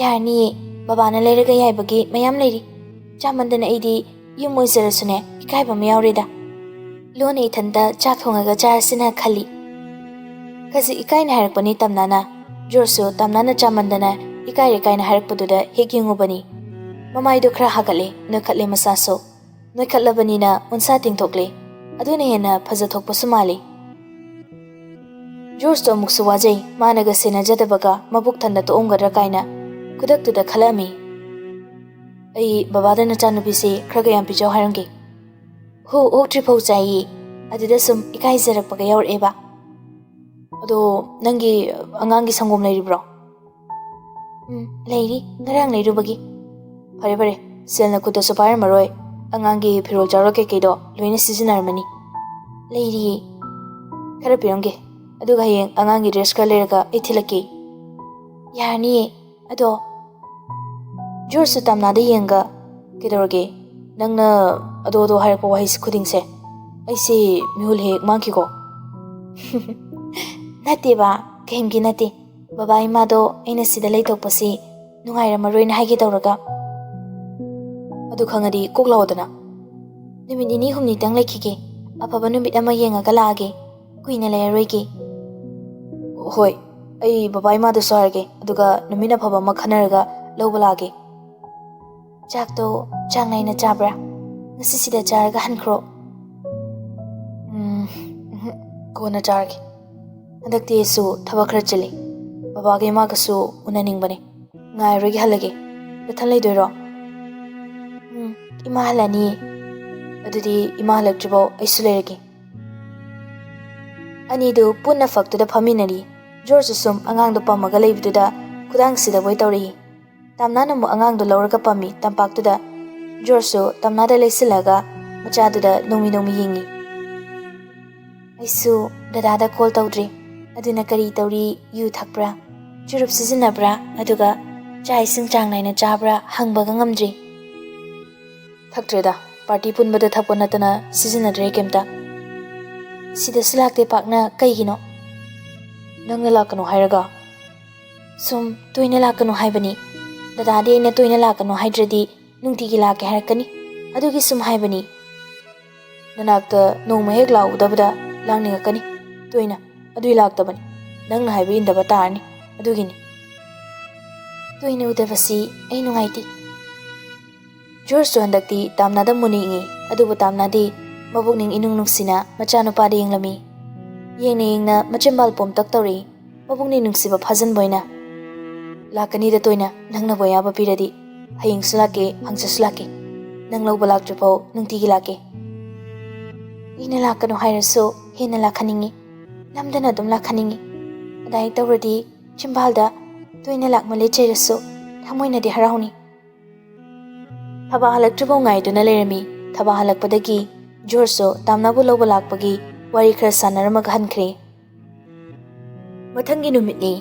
ꯌꯥꯔꯅꯤꯌꯦ, ꯕꯕꯥꯅ ꯂꯩꯔꯒ ꯌꯥꯏꯕꯒꯤ ꯃꯌꯥꯝ ꯂꯩꯔꯤ꯫ ꯆꯥꯃꯟꯗꯅ ꯑꯩꯗꯤ ꯌꯨꯝ ꯑꯣꯏꯖꯔꯁꯨꯅꯦ, ꯏꯀꯥꯏꯕ ꯑꯃ ꯌꯥꯎꯔꯦꯗ꯫ ꯂꯣꯟꯅ ꯏꯊꯟꯇ ꯆꯥꯛ ꯊꯣꯡꯉꯒ ꯆꯥꯔꯁꯤꯅ ꯈꯜꯂꯤ꯫ ꯈꯖꯤꯛ ꯏꯀꯥꯏꯅ ꯍꯥꯏꯔꯛꯄꯅꯤ ꯇꯝꯅꯥꯅ꯫ ꯖꯣꯔꯖꯁꯨ ꯇꯝꯅꯥꯅ ꯆꯥꯃꯟꯗꯅ ꯏꯀꯥꯏꯔꯦ ꯀꯥꯏꯅ ꯍꯥꯏꯔꯛꯄꯗꯨꯗ ꯍꯦꯛ ꯌꯦꯡꯉꯨꯕꯅꯤ꯫ ꯃꯃꯥꯏꯗꯣ ꯈꯔ ꯍꯥꯒꯠꯂꯦ, ꯅꯣꯏꯈꯠꯂꯦ ꯃꯁꯥꯁꯨ꯫ ꯅꯣꯏꯈꯠꯂꯕꯅꯤꯅ ꯎꯟꯁꯥ ꯇꯤꯡꯊꯣꯛꯂꯦ꯫ ꯑꯗꯨꯅ ꯍꯦꯟꯅ ꯐꯖꯊꯣꯛꯄꯁꯨ ꯃꯥꯜꯂꯤ꯫ ꯖꯣꯔꯖꯇꯣ ꯑꯃꯨꯛꯁꯨ ꯋꯥꯖꯩ, ꯃꯥꯅꯒ ꯁꯦꯟꯅꯖꯗꯕꯒ ꯃꯕꯨꯛ ꯊꯟꯅ ꯇꯣꯛꯑꯝꯒꯗ꯭ꯔꯥ ꯀꯥꯏꯅ ꯈꯨꯗꯛꯇꯨꯗ ꯈꯜꯂꯛꯑꯝꯃꯤ꯫ ꯑꯩ ꯕꯕꯥꯗ ꯅꯆꯥꯅꯨꯄꯤꯁꯦ ꯈꯔꯒ ꯌꯥꯝ ꯄꯤꯖꯧ ꯍꯥꯏꯔꯝꯒꯦ꯫ ꯍꯣ, ꯑꯣꯛꯇ꯭ꯔꯤꯐꯥꯎ ꯆꯥꯏꯌꯦ꯫ ꯑꯗꯨꯗ ꯁꯨꯝ ꯏꯀꯥꯏꯖꯔꯛꯄꯒ ꯌꯥꯎꯔꯛꯑꯦꯕ꯫ ꯑꯗꯣ ꯅꯪꯒꯤ ꯑꯉꯥꯡꯒꯤ ꯁꯪꯒꯣꯝ ꯂꯩꯔꯤꯕ꯭ꯔꯣ? ꯎꯝ, ꯂꯩꯔꯤ꯫ ꯉꯔꯥꯡ ꯂꯩꯔꯨꯕꯒꯤ꯫ ꯐꯔꯦ, ꯐꯔꯦ꯫ ꯁꯦꯜꯅ ꯈꯨꯠꯇꯁꯨ ꯄꯥꯏꯔꯝꯃꯔꯣꯏ꯫ ꯑꯉꯥꯡꯒꯤ ꯐꯤꯔꯣꯜ ꯆꯥꯔꯣꯜ ꯀꯩꯀꯩꯗꯣ ꯂꯣꯏꯅ ꯁꯤꯖꯤꯟꯅꯔꯝꯃꯅꯤ꯫ ꯂꯩꯔꯤꯌꯦ꯫ ꯈꯔ ꯄꯤꯔꯝꯒꯦ꯫ ꯑꯗꯨꯒ ꯍꯌꯦꯡ ꯑꯉꯥꯡꯒꯤ ꯗ꯭ꯔꯦꯁ ꯈꯔ ꯂꯩꯔꯒ ꯑꯩ ꯊꯤꯜꯂꯛꯀꯦ꯫ ꯌꯥꯔꯅꯤꯌꯦ꯫ ꯑꯗꯣ ꯖꯣꯔꯖꯁꯨ ꯇꯝꯅꯥꯗ ꯌꯦꯡꯉꯒ, "ꯀꯩꯗꯧꯔꯒꯦ? ꯅꯪꯅ ꯑꯗꯣ ꯑꯗꯣ ꯍꯥꯏꯔꯛꯄ ꯋꯥꯍꯩꯁꯤ ꯈꯨꯗꯤꯡꯁꯦ ꯑꯩꯁꯦ ꯃꯤꯍꯨꯜ ꯍꯦꯛ ꯃꯥꯡꯈꯤꯀꯣ?" "ꯅꯠꯇꯦꯕ, ꯀꯔꯤꯝꯒꯤ ꯅꯠꯇꯦ꯫ ꯕꯕꯥ ꯏꯃꯥꯗꯣ ꯑꯩꯅ ꯁꯤꯗ ꯂꯩꯊꯣꯛꯄꯁꯤ ꯅꯨꯡꯉꯥꯏꯔꯝꯃꯔꯣꯏꯅ ꯍꯥꯏꯒꯦ ꯇꯧꯔꯒ꯫ ꯑꯗꯨ ꯈꯪꯉꯗꯤ ꯀꯣꯛ ꯂꯥꯛꯑꯣꯗꯅ꯫ ꯅꯨꯃꯤꯠ ꯅꯤꯅꯤ ꯍꯨꯝꯅꯤꯇꯪ ꯂꯩꯈꯤꯒꯦ꯫ ꯑꯐꯕ ꯅꯨꯃꯤꯠ ꯑꯃ ꯌꯦꯡꯉꯒ ꯂꯥꯛꯑꯒꯦ꯫ ꯀꯨꯏꯅ ꯂꯩꯔꯔꯣꯏꯒꯦ꯫" "ꯍꯣꯏ, ꯑꯩ ꯕꯕꯥ ꯏꯃꯥꯗꯁꯨ ꯍꯥꯏꯔꯒꯦ, ꯑꯗꯨꯒ ꯅꯨꯃꯤꯠ ꯑꯐꯕ ꯑꯃ ꯈꯟꯅꯔꯒ ꯂꯧꯕ ꯂꯥꯛꯑꯒꯦ꯫" "ꯆꯥꯛꯇꯣ ꯆꯥꯡ ꯅꯥꯏꯅ ꯆꯥꯕ꯭ꯔꯥ? ꯉꯁꯤ ꯁꯤꯗ ꯆꯥꯔꯒ ꯍꯟꯈ꯭ꯔꯣ꯫" "ꯎꯝ, ꯎꯝꯍꯨꯝ, ꯀꯣꯟꯅ ꯆꯥꯔꯒꯦ꯫ ꯍꯟꯗꯛꯇꯤ ꯑꯩꯁꯨ ꯊꯕꯛ ꯈꯔ ꯆꯤꯜꯂꯤ꯫ ꯕꯕꯥꯒ ꯏꯃꯥꯒꯁꯨ ꯎꯅꯅꯤꯡꯕꯅꯦ꯫ ꯉꯥꯏꯔꯔꯣꯏꯒꯦ, ꯍꯜꯂꯒꯦ꯫ ꯅꯊꯟ ꯂꯩꯗꯣꯏꯔꯣ?" "ꯎꯝ, ꯏꯃꯥ ꯍꯜꯂꯅꯤ꯫" "ꯑꯗꯨꯗꯤ ꯏꯃꯥ ꯍꯜꯂꯛꯇ꯭ꯔꯤꯐꯥꯎ ꯑꯩꯁꯨ ꯂꯩꯔꯒꯦ꯫" ꯑꯅꯤꯗꯨ ꯄꯨꯟꯅ ꯐꯛꯇꯨꯗ ꯐꯝꯃꯤꯟꯅꯔꯤ꯫ ꯖꯣꯔꯖꯁꯨ ꯁꯨꯝ ꯑꯉꯥꯡꯗꯣ ꯄꯝꯃꯒ ꯂꯩꯕꯗꯨꯗ ꯈꯨꯗꯥꯡ ꯁꯤꯗꯕꯣꯏ ꯇꯧꯔꯛꯏ꯫ ꯇꯥꯝꯅꯥꯅ ꯑꯃꯨꯛ ꯑꯉꯥꯡꯗꯣ ꯂꯧꯔꯒ ꯄꯝꯃꯤ ꯇꯝꯄꯥꯛꯇꯨꯗ꯫ ꯖꯣꯔꯖꯁꯨ ꯇꯥꯝꯅꯥꯗ ꯂꯩꯁꯤꯜꯂꯒ ꯃꯆꯥꯗꯨꯗ ꯅꯣꯡꯃꯤ ꯅꯣꯡꯃꯤ ꯌꯦꯡꯉꯤ꯫ "ꯑꯩꯁꯨ ꯗꯗꯥꯗ ꯀꯣꯜ ꯇꯧꯗ꯭ꯔꯤ꯫ ꯑꯗꯨꯅ ꯀꯔꯤ ꯇꯧꯔꯤ? ꯌꯨ ꯊꯛꯄ꯭ꯔꯥ? ꯆꯨꯔꯨꯞ ꯁꯤꯖꯤꯟꯅꯕ꯭ꯔꯥ? ꯑꯗꯨꯒ ꯆꯥꯛ ꯏꯁꯤꯡ ꯆꯥꯡ ꯅꯥꯏꯅ ꯆꯥꯕ꯭ꯔꯥ ꯍꯪꯕꯒ ꯉꯝꯗ꯭ꯔꯤ꯫" "ꯊꯛꯇ꯭ꯔꯦꯗ, ꯄꯥꯔꯇꯤ ꯄꯨꯟꯕꯗ ꯊꯛꯄ ꯅꯠꯇꯅ ꯁꯤꯖꯤꯟꯅꯗ꯭ꯔꯦ ꯀꯩꯝꯇ꯫ ꯁꯤꯗꯁꯨ ꯂꯥꯛꯇꯦ ꯄꯥꯛꯅ, ꯀꯩꯒꯤꯅꯣ?" "ꯅꯪꯅ ꯂꯥꯛꯀꯅꯨ ꯍꯥꯏꯔꯒ?" "ꯁꯨꯝ ꯇꯣꯏꯅ ꯂꯥꯛꯀꯅꯨ ꯍꯥꯏꯕꯅꯤ꯫ ꯗꯗꯥꯗꯤ ꯑꯩꯅ ꯇꯣꯏꯅ ꯂꯥꯛꯀꯅꯨ ꯍꯥꯏꯗ꯭ꯔꯗꯤ ꯅꯨꯡꯇꯤꯒꯤ ꯂꯥꯛꯀꯦ ꯍꯥꯏꯔꯛꯀꯅꯤ꯫ ꯑꯗꯨꯒꯤ ꯁꯨꯝ ꯍꯥꯏꯕꯅꯤ꯫" "ꯅꯅꯥꯛꯇ ꯅꯣꯡꯃ ꯍꯦꯛ ꯂꯥꯛꯎꯗꯕꯗ ꯂꯥꯛꯅꯤꯡꯉꯛꯀꯅꯤ ꯇꯣꯏꯅ꯫ ꯑꯗꯨꯏ ꯂꯥꯛꯇꯕꯅꯤ꯫ ꯅꯪꯅ ꯍꯥꯏꯕ ꯏꯟꯗꯕ ꯇꯥꯔꯅꯤ꯫ ꯑꯗꯨꯒꯤꯅꯤ꯫" "ꯇꯣꯏꯅ ꯎꯗꯕꯁꯤ ꯑꯩ ꯅꯨꯡꯉꯥꯏꯇꯦ꯫" ꯖꯣꯔꯖꯁꯨ ꯍꯟꯗꯛꯇꯤ ꯇꯥꯝꯅꯥꯗ ꯃꯨꯟꯅ ꯌꯦꯡꯉꯤ꯫ ꯑꯗꯨꯕꯨ ꯇꯥꯝꯅꯥꯗꯤ ꯃꯕꯨꯛꯅꯤꯡ ꯏꯅꯨꯡ ꯅꯨꯡꯁꯤꯅ ꯃꯆꯥꯅꯨꯄꯥꯗ ꯌꯦꯡꯂꯝꯃꯤ꯫ ꯌꯦꯡꯅ ꯌꯦꯡꯅ ꯃꯆꯤꯟꯕꯥꯜ ꯄꯣꯝꯇꯛ ꯇꯧꯔꯛꯏ꯫ ꯃꯕꯨꯛꯅꯤꯡ ꯅꯨꯡꯁꯤꯕ ꯐꯥꯖꯤꯟꯕ ꯑꯣꯏꯅ, "ꯂꯥꯛꯀꯅꯤꯗ ꯇꯣꯏꯅ, ꯅꯪꯅꯕꯨ ꯑꯌꯥꯕ ꯄꯤꯔꯗꯤ꯫ ꯍꯌꯦꯡꯁꯨ ꯂꯥꯛꯀꯦ, ꯍꯪꯆꯤꯠꯁꯨ ꯂꯥꯛꯀꯦ꯫ ꯅꯪ ꯂꯧꯕ ꯂꯥꯛꯇ꯭ꯔꯤꯐꯥꯎ ꯅꯨꯡꯇꯤꯒꯤ ꯂꯥꯛꯀꯦ꯫" "ꯑꯩꯅ ꯂꯥꯛꯀꯅꯨ ꯍꯥꯏꯔꯁꯨ ꯍꯦꯟꯅ ꯂꯥꯛꯍꯟꯅꯤꯡꯉꯤ꯫ ꯅꯝꯗꯅ ꯑꯗꯨꯝ ꯂꯥꯛꯍꯟꯅꯤꯡꯉꯤ꯫ ꯑꯗꯥꯏ ꯇꯧꯔꯗꯤ ꯆꯤꯝꯕꯥꯜꯗ ꯇꯣꯏꯅ ꯂꯥꯛꯃꯜꯂꯦ ꯆꯩꯔꯁꯨ ꯊꯃꯣꯏꯅꯗꯤ ꯍꯔꯥꯎꯅꯤ꯫" ꯊꯕꯛ ꯍꯜꯂꯛꯇ꯭ꯔꯤꯐꯥꯎ ꯉꯥꯏꯗꯨꯅ ꯂꯩꯔꯝꯃꯤ꯫ ꯊꯕꯛ ꯍꯜꯂꯛꯄꯗꯒꯤ ꯖꯣꯔꯖꯁꯨ ꯇꯥꯝꯅꯥꯕꯨ ꯂꯧꯕ ꯂꯥꯛꯄꯒꯤ ꯋꯥꯔꯤ ꯈꯔ ꯁꯥꯟꯅꯔꯝꯃꯒ ꯍꯟꯈ꯭ꯔꯦ꯫ ꯃꯊꯪꯒꯤ ꯅꯨꯃꯤꯠꯅꯤ꯫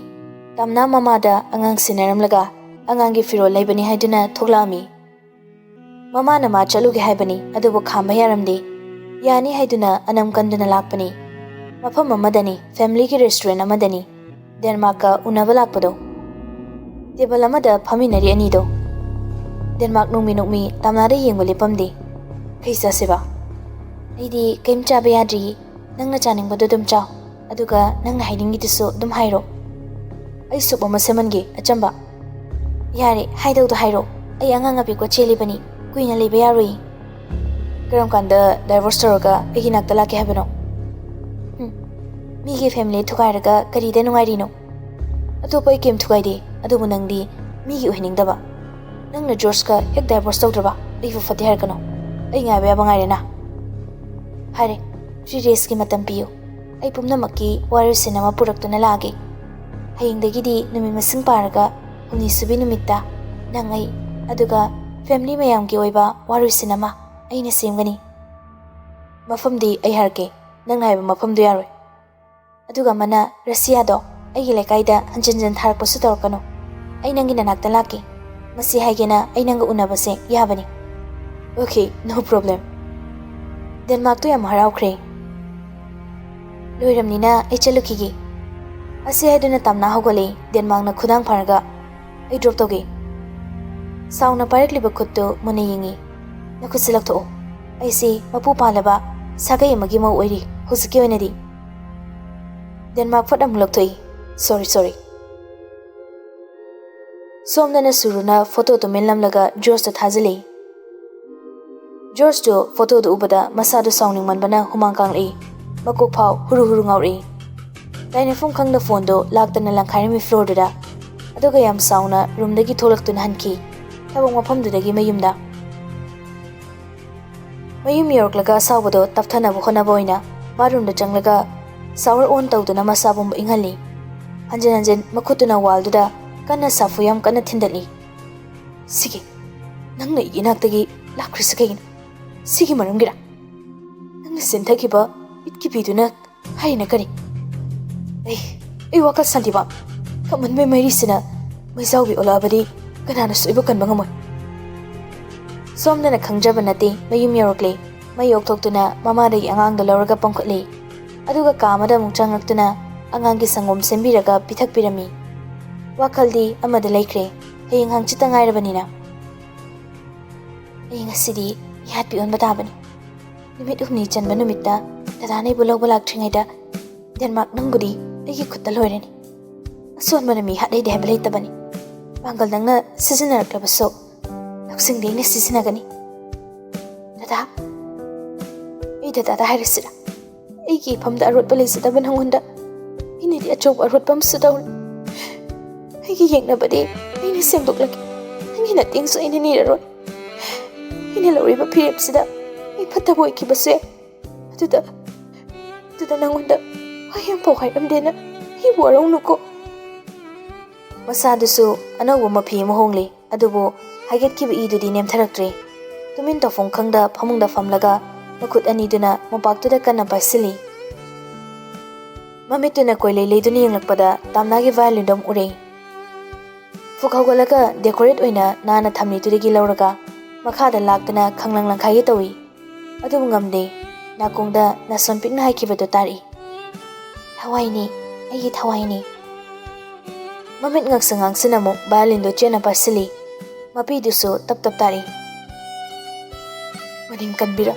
ꯇꯥꯝꯅꯥ ꯃꯃꯥꯗ ꯑꯉꯥꯡ ꯁꯤꯟꯅꯔꯝꯂꯒ ꯑꯉꯥꯡꯒꯤ ꯐꯤꯔꯣꯜ ꯂꯩꯕꯅꯤ ꯍꯥꯏꯗꯨꯅ ꯊꯣꯛꯂꯛꯑꯝꯃꯤ꯫ ꯃꯃꯥꯅ ꯃꯥ ꯆꯠꯂꯨꯒꯦ ꯍꯥꯏꯕꯅꯤ, ꯑꯗꯨꯕꯨ ꯈꯥꯝꯕ ꯌꯥꯔꯝꯗꯦ꯫ ꯌꯥꯅꯤ ꯍꯥꯏꯗꯨꯅ ꯑꯅꯝ ꯀꯟꯗꯨꯅ ꯂꯥꯛꯄꯅꯤ꯫ ꯃꯐꯝ ꯑꯃꯗꯅꯤ, ꯐꯦꯃꯤꯂꯤꯒꯤ ꯔꯦꯁꯇꯨꯔꯦꯟ ꯑꯃꯗꯅꯤ꯫ ꯗꯦꯟꯃꯥꯔꯛꯀ ꯎꯅꯕ ꯂꯥꯛꯄꯗꯣ꯫ ꯇꯦꯕꯜ ꯑꯃꯗ ꯐꯝꯃꯤꯟꯅꯔꯤ ꯑꯅꯤꯗꯣ꯫ ꯗꯦꯟꯃꯥꯔꯛ ꯅꯣꯡꯃꯤ ꯅꯣꯡꯃꯤ ꯇꯥꯝꯅꯥꯗ ꯌꯦꯡꯕ ꯂꯦꯞꯄꯝꯗꯦ꯫ "ꯀꯩ ꯆꯥꯁꯦꯕ?" "ꯑꯩꯗꯤ ꯀꯩꯝ ꯆꯥꯕ ꯌꯥꯗ꯭ꯔꯤꯌꯦ꯫ ꯅꯪꯅ ꯆꯥꯅꯤꯡꯕꯗꯣ ꯑꯗꯨꯝ ꯆꯥꯎ꯫ ꯑꯗꯨꯒ ꯅꯪꯅ ꯍꯥꯏꯅꯤꯡꯉꯤꯗꯨꯁꯨ ꯑꯗꯨꯝ ꯍꯥꯏꯔꯣ꯫" "ꯑꯩ ꯁꯨꯞ ꯑꯃ ꯁꯦꯝꯍꯟꯒꯦ, ꯑꯆꯝꯕ꯫" "ꯌꯥꯔꯦ, ꯍꯥꯏꯗꯧꯗꯣ ꯍꯥꯏꯔꯣ꯫ ꯑꯩ ꯑꯉꯥꯡ ꯑꯄꯤꯛꯄ ꯆꯦꯜꯂꯤꯕꯅꯤ꯫ ꯀꯨꯏꯅ ꯂꯩꯕ ꯌꯥꯔꯣꯏꯌꯦ꯫" "ꯀꯔꯝ ꯀꯥꯟꯗ ꯗꯥꯏꯚꯣꯔꯁ ꯇꯧꯔꯒ ꯑꯩꯒꯤ ꯅꯥꯛꯇ ꯂꯥꯛꯀꯦ ꯍꯥꯏꯕꯅꯣ?" "ꯍꯨꯝ, ꯃꯤꯒꯤ ꯐꯦꯃꯤꯂꯤ ꯊꯨꯒꯥꯏꯔꯒ ꯀꯔꯤꯗ ꯅꯨꯡꯉꯥꯏꯔꯤꯅꯣ?" "ꯑꯇꯣꯞꯄ ꯑꯩ ꯀꯩꯝ ꯊꯨꯒꯥꯏꯗꯦ, ꯑꯗꯨꯕꯨ ꯅꯪꯗꯤ ꯃꯤꯒꯤ ꯑꯣꯏꯍꯟꯅꯤꯡꯗꯕ꯫ ꯅꯪꯅ ꯖꯣꯔꯖꯀ ꯍꯦꯛ ꯗꯥꯏꯚꯣꯔꯁ ꯇꯧꯗ꯭ꯔꯕ ꯑꯩꯕꯨ ꯐꯠꯇꯦ ꯍꯥꯏꯔꯛꯀꯅꯣ꯫ ꯑꯩ ꯉꯥꯏꯕ ꯌꯥꯕ ꯉꯥꯏꯔꯦꯅ꯫ ꯐꯔꯦ, ꯊ꯭ꯔꯤ ꯗꯦꯖꯀꯤ ꯃꯇꯝ ꯄꯤꯌꯨ꯫ ꯑꯩ ꯄꯨꯝꯅꯃꯛꯀꯤ ꯋꯥꯔꯣꯏꯁꯤꯟ ꯑꯃ ꯄꯨꯔꯛꯇꯨꯅ ꯂꯥꯛꯑꯒꯦ꯫ ꯍꯌꯦꯡꯗꯒꯤꯗꯤ ꯅꯨꯃꯤꯠ ꯃꯁꯤꯡ ꯄꯥꯔꯒ ꯍꯨꯝꯅꯤ ꯁꯨꯕꯤ ꯅꯨꯃꯤꯠꯇ ꯅꯪ ꯑꯩ, ꯑꯗꯨꯒ family ꯃꯌꯥꯝꯒꯤ ꯑꯣꯏꯕ ꯋꯥꯔꯣꯏꯁꯤꯟ ꯑꯃ ꯑꯩꯅ ꯁꯦꯝꯒꯅꯤ꯫ ꯃꯐꯝꯗꯤ ꯑꯩ ꯍꯥꯏꯔꯛꯀꯦ, ꯅꯪꯅ ꯍꯥꯏꯕ ꯃꯐꯝꯗꯨ ꯌꯥꯔꯣꯏ꯫ ꯑꯗꯨꯒ ꯑꯃꯅ, ꯔꯁꯤꯌꯥꯗꯣ ꯑꯩꯒꯤ ꯂꯩꯀꯥꯏꯗ ꯍꯟꯖꯤꯟ ꯍꯟꯖꯤꯟ ꯊꯥꯔꯛꯄꯁꯨ ꯇꯧꯔꯛꯀꯅꯨ꯫ ꯑꯩ ꯅꯪꯒꯤ ꯅꯅꯥꯛꯇ ꯂꯥꯛꯀꯦ꯫ ꯃꯁꯤ ꯍꯥꯏꯒꯦꯅ ꯑꯩ ꯅꯪꯒ ꯎꯅꯕꯁꯦ ꯌꯥꯕꯅꯤ꯫ Okay, no problem꯫ ꯗꯦꯟꯃꯥꯔꯛꯇꯣ ꯌꯥꯝ ꯍꯔꯥꯎꯈ꯭ꯔꯦ꯫ ꯂꯣꯏꯔꯝꯅꯤꯅ ꯑꯩ ꯆꯠꯂꯨꯈꯤꯒꯦ꯫ ꯑꯁꯤ ꯍꯥꯏꯗꯨꯅ ꯇꯥꯝꯅꯥ ꯍꯧꯒꯠꯂꯛꯏ꯫ ꯗꯦꯟꯃꯥꯔꯛꯅ ꯈꯨꯗꯥꯡ ꯐꯥꯔꯒ, ꯑꯩ drop ꯇꯧꯒꯦ꯫ ꯁꯥꯎꯅ ꯄꯥꯏꯔꯛꯂꯤꯕ ꯈꯨꯠꯇꯨ ꯃꯨꯟꯅ ꯌꯦꯡꯉꯤ꯫ ꯅꯈꯨꯠꯁꯤ ꯂꯧꯊꯣꯛꯑꯣ꯫ ꯑꯩꯁꯤ ꯃꯄꯨ ꯄꯥꯜꯂꯕ ꯁꯥꯒꯩ ꯑꯃꯒꯤ ꯃꯧ ꯑꯣꯏꯔꯤ ꯍꯧꯖꯤꯛꯀꯤ ꯑꯣꯏꯅꯗꯤ꯫ ꯗꯦꯟꯃꯥꯔꯛ ꯐꯠ ꯑꯃꯨꯛ ꯂꯧꯊꯣꯛꯏ꯫ Sorry, sorry꯫ ꯁꯣꯝꯗꯅ ꯁꯨꯔꯨꯅ ꯐꯣꯇꯣꯗꯨ ꯃꯦꯟꯂꯝꯂꯒ ꯖꯣꯔꯖꯇ ꯊꯥꯖꯤꯜꯂꯤ꯫ ꯖꯣꯔꯖꯇꯨ ꯐꯣꯇꯣꯗꯨ ꯎꯕꯗ ꯃꯁꯥꯗꯨ ꯁꯥꯎꯅꯤꯡꯃꯟꯕꯅ ꯍꯨꯃꯥꯡ ꯀꯥꯡꯂꯛꯏ꯫ ꯃꯀꯣꯛ ꯐꯥꯎ ꯍꯨꯔꯨ ꯍꯨꯔꯨ ꯉꯥꯎꯔꯛꯏ꯫ ꯇꯥꯏꯅꯐꯝ ꯈꯪꯗ ꯐꯣꯟꯗꯨ ꯂꯥꯛꯇꯅ ꯂꯪꯈꯥꯏꯔꯝꯃꯤ floorꯗꯨꯗ꯫ ꯑꯗꯨꯒ ꯌꯥꯝ ꯁꯥꯎꯅ ꯔꯨꯝꯗꯒꯤ ꯊꯣꯛꯂꯛꯇꯨꯅ ꯍꯟꯈꯤ꯫ ꯊꯕꯛ ꯃꯐꯝꯗꯨꯗꯒꯤ ꯃꯌꯨꯝꯗ꯫ ꯃꯌꯨꯝ ꯌꯧꯔꯛꯂꯒ ꯑꯁꯥꯎꯕꯗꯣ ꯇꯞꯊꯅꯕ ꯍꯣꯠꯅꯕ ꯑꯣꯏꯅ ꯕꯥꯠꯔꯨꯝꯗ ꯆꯪꯂꯒ shower on ꯇꯧꯗꯨꯅ ꯃꯁꯥ ꯄꯨꯝꯕ ꯏꯪꯍꯜꯂꯤ꯫ ꯍꯟꯖꯤꯟ ꯍꯟꯖꯤꯟ ꯃꯈꯨꯠꯇꯨꯅ ꯋꯥꯜꯗꯨꯗ ꯀꯟꯅ ꯁꯥꯐꯨ ꯌꯥꯝ ꯀꯟꯅ ꯊꯤꯟꯗꯠꯂꯤ꯫ ꯁꯤꯒꯤ, ꯅꯪꯅ ꯑꯩꯒꯤ ꯏꯅꯥꯛꯇꯒꯤ ꯂꯥꯛꯈ꯭ꯔꯤꯁꯤ ꯀꯩꯒꯤꯅꯣ? ꯁꯤꯒꯤ ꯃꯔꯝꯒꯤꯔ? ꯅꯪꯅ ꯆꯦꯟꯊꯈꯤꯕ ꯏꯠꯀꯤ ꯄꯤꯗꯨꯅ ꯍꯥꯏꯔꯤꯅ ꯀꯔꯤ? ꯑꯩ, ꯑꯩ ꯋꯥꯈꯜ ꯁꯥꯟꯇꯤꯕ ꯀꯃꯟꯕꯩ ꯃꯩꯔꯤꯁꯤꯅ ꯃꯩꯖꯥꯎꯕꯤ ꯑꯣꯜꯂꯛꯑꯕꯗꯤ ꯀꯅꯥꯅꯁꯨ ꯑꯩꯕꯨ ꯀꯟꯕ ꯉꯝꯃꯣꯏ꯫ ꯁꯣꯝꯗꯅ ꯈꯪꯖꯕ ꯅꯠꯇꯦ, ꯃꯌꯨꯝ ꯌꯧꯔꯛꯂꯦ꯫ ꯃꯩ ꯑꯣꯛꯊꯣꯛꯇꯨꯅ ꯃꯃꯥꯗꯒꯤ ꯑꯉꯥꯡꯗꯣ ꯂꯧꯔꯒ ꯄꯨꯈꯠꯂꯦ꯫ ꯑꯗꯨꯒ ꯀꯥ ꯑꯃꯗ ꯑꯃꯨꯛ ꯆꯪꯉꯛꯇꯨꯅ ꯑꯉꯥꯡꯒꯤ ꯁꯪꯒꯣꯝ ꯁꯦꯝꯕꯤꯔꯒ ꯄꯤꯊꯛꯄꯤꯔꯝꯃꯤ꯫ ꯋꯥꯈꯜꯗꯤ ꯑꯃꯗ ꯂꯩꯈ꯭ꯔꯦ, ꯍꯌꯦꯡ ꯍꯪꯆꯤꯠꯇ ꯉꯥꯏꯔꯕꯅꯤꯅ꯫ ꯑꯩ ꯉꯁꯤꯗꯤ ꯃꯤꯍꯥꯠꯄꯤ ꯑꯣꯟꯕ ꯇꯥꯕꯅꯤ꯫ ꯅꯨꯃꯤꯠ ꯍꯨꯝꯅꯤ ꯆꯟꯕ ꯅꯨꯃꯤꯠꯇ ꯗꯗꯥꯅ ꯑꯩꯕꯨ ꯂꯧꯕ ꯂꯥꯛꯇ꯭ꯔꯤꯉꯩꯗ ꯗꯦꯟꯃꯥꯔꯛ ꯅꯪꯕꯨꯗꯤ ꯑꯩꯒꯤ ꯈꯨꯠꯇ ꯂꯣꯏꯔꯅꯤ꯫ ꯑꯁꯣꯟꯕꯅ ꯃꯤ ꯍꯥꯠꯍꯩꯗꯦ ꯍꯥꯏꯕ ꯂꯩꯇꯕꯅꯤ꯫ ꯄꯥꯡꯒꯜ ꯅꯪꯅ ꯁꯤꯖꯤꯟꯅꯔꯛꯂꯕꯁꯨ ꯂꯧꯁꯤꯡꯗꯤ ꯑꯩꯅ ꯁꯤꯖꯤꯟꯅꯒꯅꯤ꯫ ꯗꯗꯥ, ꯑꯩ ꯗꯗꯥꯗ ꯍꯥꯏꯔꯁꯤꯔꯥ? ꯑꯩꯒꯤ ꯏꯐꯝꯗ ꯑꯔꯣꯠꯄ ꯂꯩꯖꯗꯕ ꯅꯪꯉꯣꯟꯗ ꯑꯩꯅꯗꯤ ꯑꯆꯧꯕ ꯑꯔꯣꯠꯄ ꯑꯃꯁꯨ ꯇꯧꯔꯤ꯫ ꯑꯩꯒꯤ ꯌꯦꯛꯅꯕꯗꯤ ꯑꯩꯅ ꯁꯦꯡꯗꯣꯛꯂꯒꯦ꯫ ꯅꯪꯒꯤ ꯅꯇꯦꯡꯁꯨ ꯑꯩꯅ ꯅꯤꯔꯔꯣꯏ꯫ ꯑꯩꯅ ꯂꯧꯔꯤꯕ ꯐꯤꯔꯦꯞꯁꯤꯗ ꯑꯩ ꯐꯠꯇꯕ ꯑꯣꯏꯈꯤꯕꯁꯨ ꯌꯥꯏ꯫ ꯑꯗꯨꯗ, ꯑꯗꯨꯗ ꯅꯪꯉꯣꯟꯗ ꯋꯥꯍꯩ ꯑꯃꯐꯥꯎ ꯍꯥꯏꯔꯝꯗꯦꯅ ꯑꯩꯕꯨ ꯋꯥꯔꯧꯅꯨꯀꯣ꯫ ꯃꯁꯥꯗꯨꯁꯨ ꯑꯅꯧꯕ ꯃꯐꯤ ꯑꯃ ꯍꯣꯡꯂꯤ꯫ ꯑꯗꯨꯕꯨ ꯍꯥꯏꯒꯠꯈꯤꯕ ꯏꯗꯨꯗꯤ ꯅꯦꯝꯊꯔꯛꯇ꯭ꯔꯦ꯫ ꯇꯨꯃꯤꯟ ꯇꯧꯐꯝ ꯈꯪꯗ ꯐꯃꯨꯡꯗ ꯐꯝꯂꯒ ꯃꯈꯨꯠ ꯑꯅꯤꯗꯨꯅ ꯃꯣꯝꯄꯥꯛꯇꯨꯗ ꯀꯟꯅ ꯄꯥꯏꯁꯤꯜꯂꯤ꯫ ꯃꯃꯤꯠꯇꯨꯅ ꯀꯣꯏꯂꯩ ꯂꯩꯗꯨꯅ ꯌꯦꯡꯂꯛꯄꯗ ꯇꯥꯝꯅꯥꯒꯤ violin ꯗꯣ ꯑꯃꯨꯛ ꯎꯔꯦ꯫ ꯐꯨꯛ ꯍꯧꯒꯠꯂꯒ decorate ꯑꯣꯏꯅ ꯅꯥꯟꯅ ꯊꯝꯂꯤꯗꯨꯗꯒꯤ ꯂꯧꯔꯒ ꯃꯈꯥꯗ ꯂꯥꯛꯇꯅ ꯈꯪꯂꯪ ꯂꯪꯈꯥꯏꯒꯦ ꯇꯧꯏ꯫ ꯑꯗꯨꯕꯨ ꯉꯝꯗꯦ꯫ ꯅꯥꯀꯣꯡꯗ ꯅꯥꯁꯣꯟ ꯄꯤꯛꯅ ꯍꯥꯏꯈꯤꯕꯗꯨ ꯇꯥꯔꯛꯏ꯫ "ꯊꯋꯥꯏꯅꯤ, ꯑꯩꯒꯤ ꯊꯋꯥꯏꯅꯤ꯫" ꯃꯃꯤꯠ ꯉꯥꯡꯁꯪ ꯉꯥꯡꯁꯤꯟ ꯑꯃꯨꯛ violin ꯗꯣ ꯆꯦꯠꯅ ꯄꯥꯏꯁꯤꯜꯂꯤ꯫ ꯃꯄꯤꯗꯨꯁꯨ ꯇꯞ ꯇꯞ ꯇꯥꯔꯛꯏ꯫ "ꯃꯅꯤꯡ ꯀꯟꯕꯤꯔ,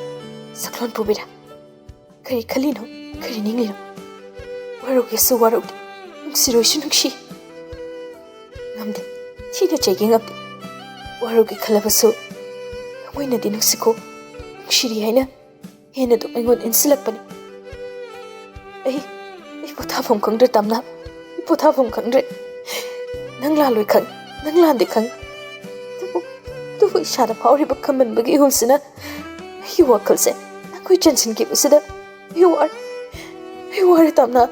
ꯁꯛꯂꯣꯟ ꯄꯨꯕꯤꯔ, ꯀꯔꯤ ꯈꯜꯂꯤꯅꯣ, ꯀꯔꯤ ꯅꯤꯡꯂꯤꯅꯣ? ꯋꯥꯔꯧꯒꯦꯁꯨ ꯋꯥꯔꯧꯗꯦ, ꯅꯨꯡꯁꯤꯔꯣꯏꯁꯨ ꯅꯨꯡꯁꯤ꯫ ꯉꯝꯗꯦ, ꯊꯤꯅ ꯆꯩꯒꯦ ꯉꯝꯗꯦ꯫ ꯋꯥꯔꯧꯒꯦ ꯈꯜꯂꯕꯁꯨ ꯊꯃꯣꯏꯅꯗꯤ ꯅꯨꯡꯁꯤꯈꯣ, ꯅꯨꯡꯁꯤꯔꯤ ꯍꯥꯏꯅ ꯍꯦꯟꯅ ꯑꯗꯨꯝ ꯑꯩꯉꯣꯟꯗ ꯏꯟꯁꯤꯜꯂꯛꯄꯅꯤ꯫ ꯑꯩ, ꯑꯩ ꯄꯣꯊꯥꯐꯝ ꯈꯪꯗ꯭ꯔꯦ ꯇꯥꯝꯅꯥ, ꯑꯩ ꯄꯣꯊꯥꯐꯝ ꯈꯪꯗ꯭ꯔꯦ꯫ ꯅꯪ ꯂꯥꯜꯂꯣꯏ ꯈꯪ, ꯅꯪ ꯂꯥꯟꯗꯦ ꯈꯪ꯫ ꯑꯗꯨꯕꯨ, ꯑꯗꯨꯕꯨ ꯏꯁꯥꯗ ꯐꯥꯎꯔꯤꯕ ꯈꯝꯕꯟꯕꯒꯤ ꯏꯍꯨꯜꯁꯤꯅ ꯑꯩꯒꯤ ꯋꯥꯈꯜꯁꯦ ꯅꯈꯣꯏ ꯆꯟꯁꯤꯟꯈꯤꯕꯁꯤꯗ ꯑꯩ ꯋꯥꯔꯦ, ꯑꯩ ꯋꯥꯔꯦ ꯇꯥꯝꯅꯥ꯫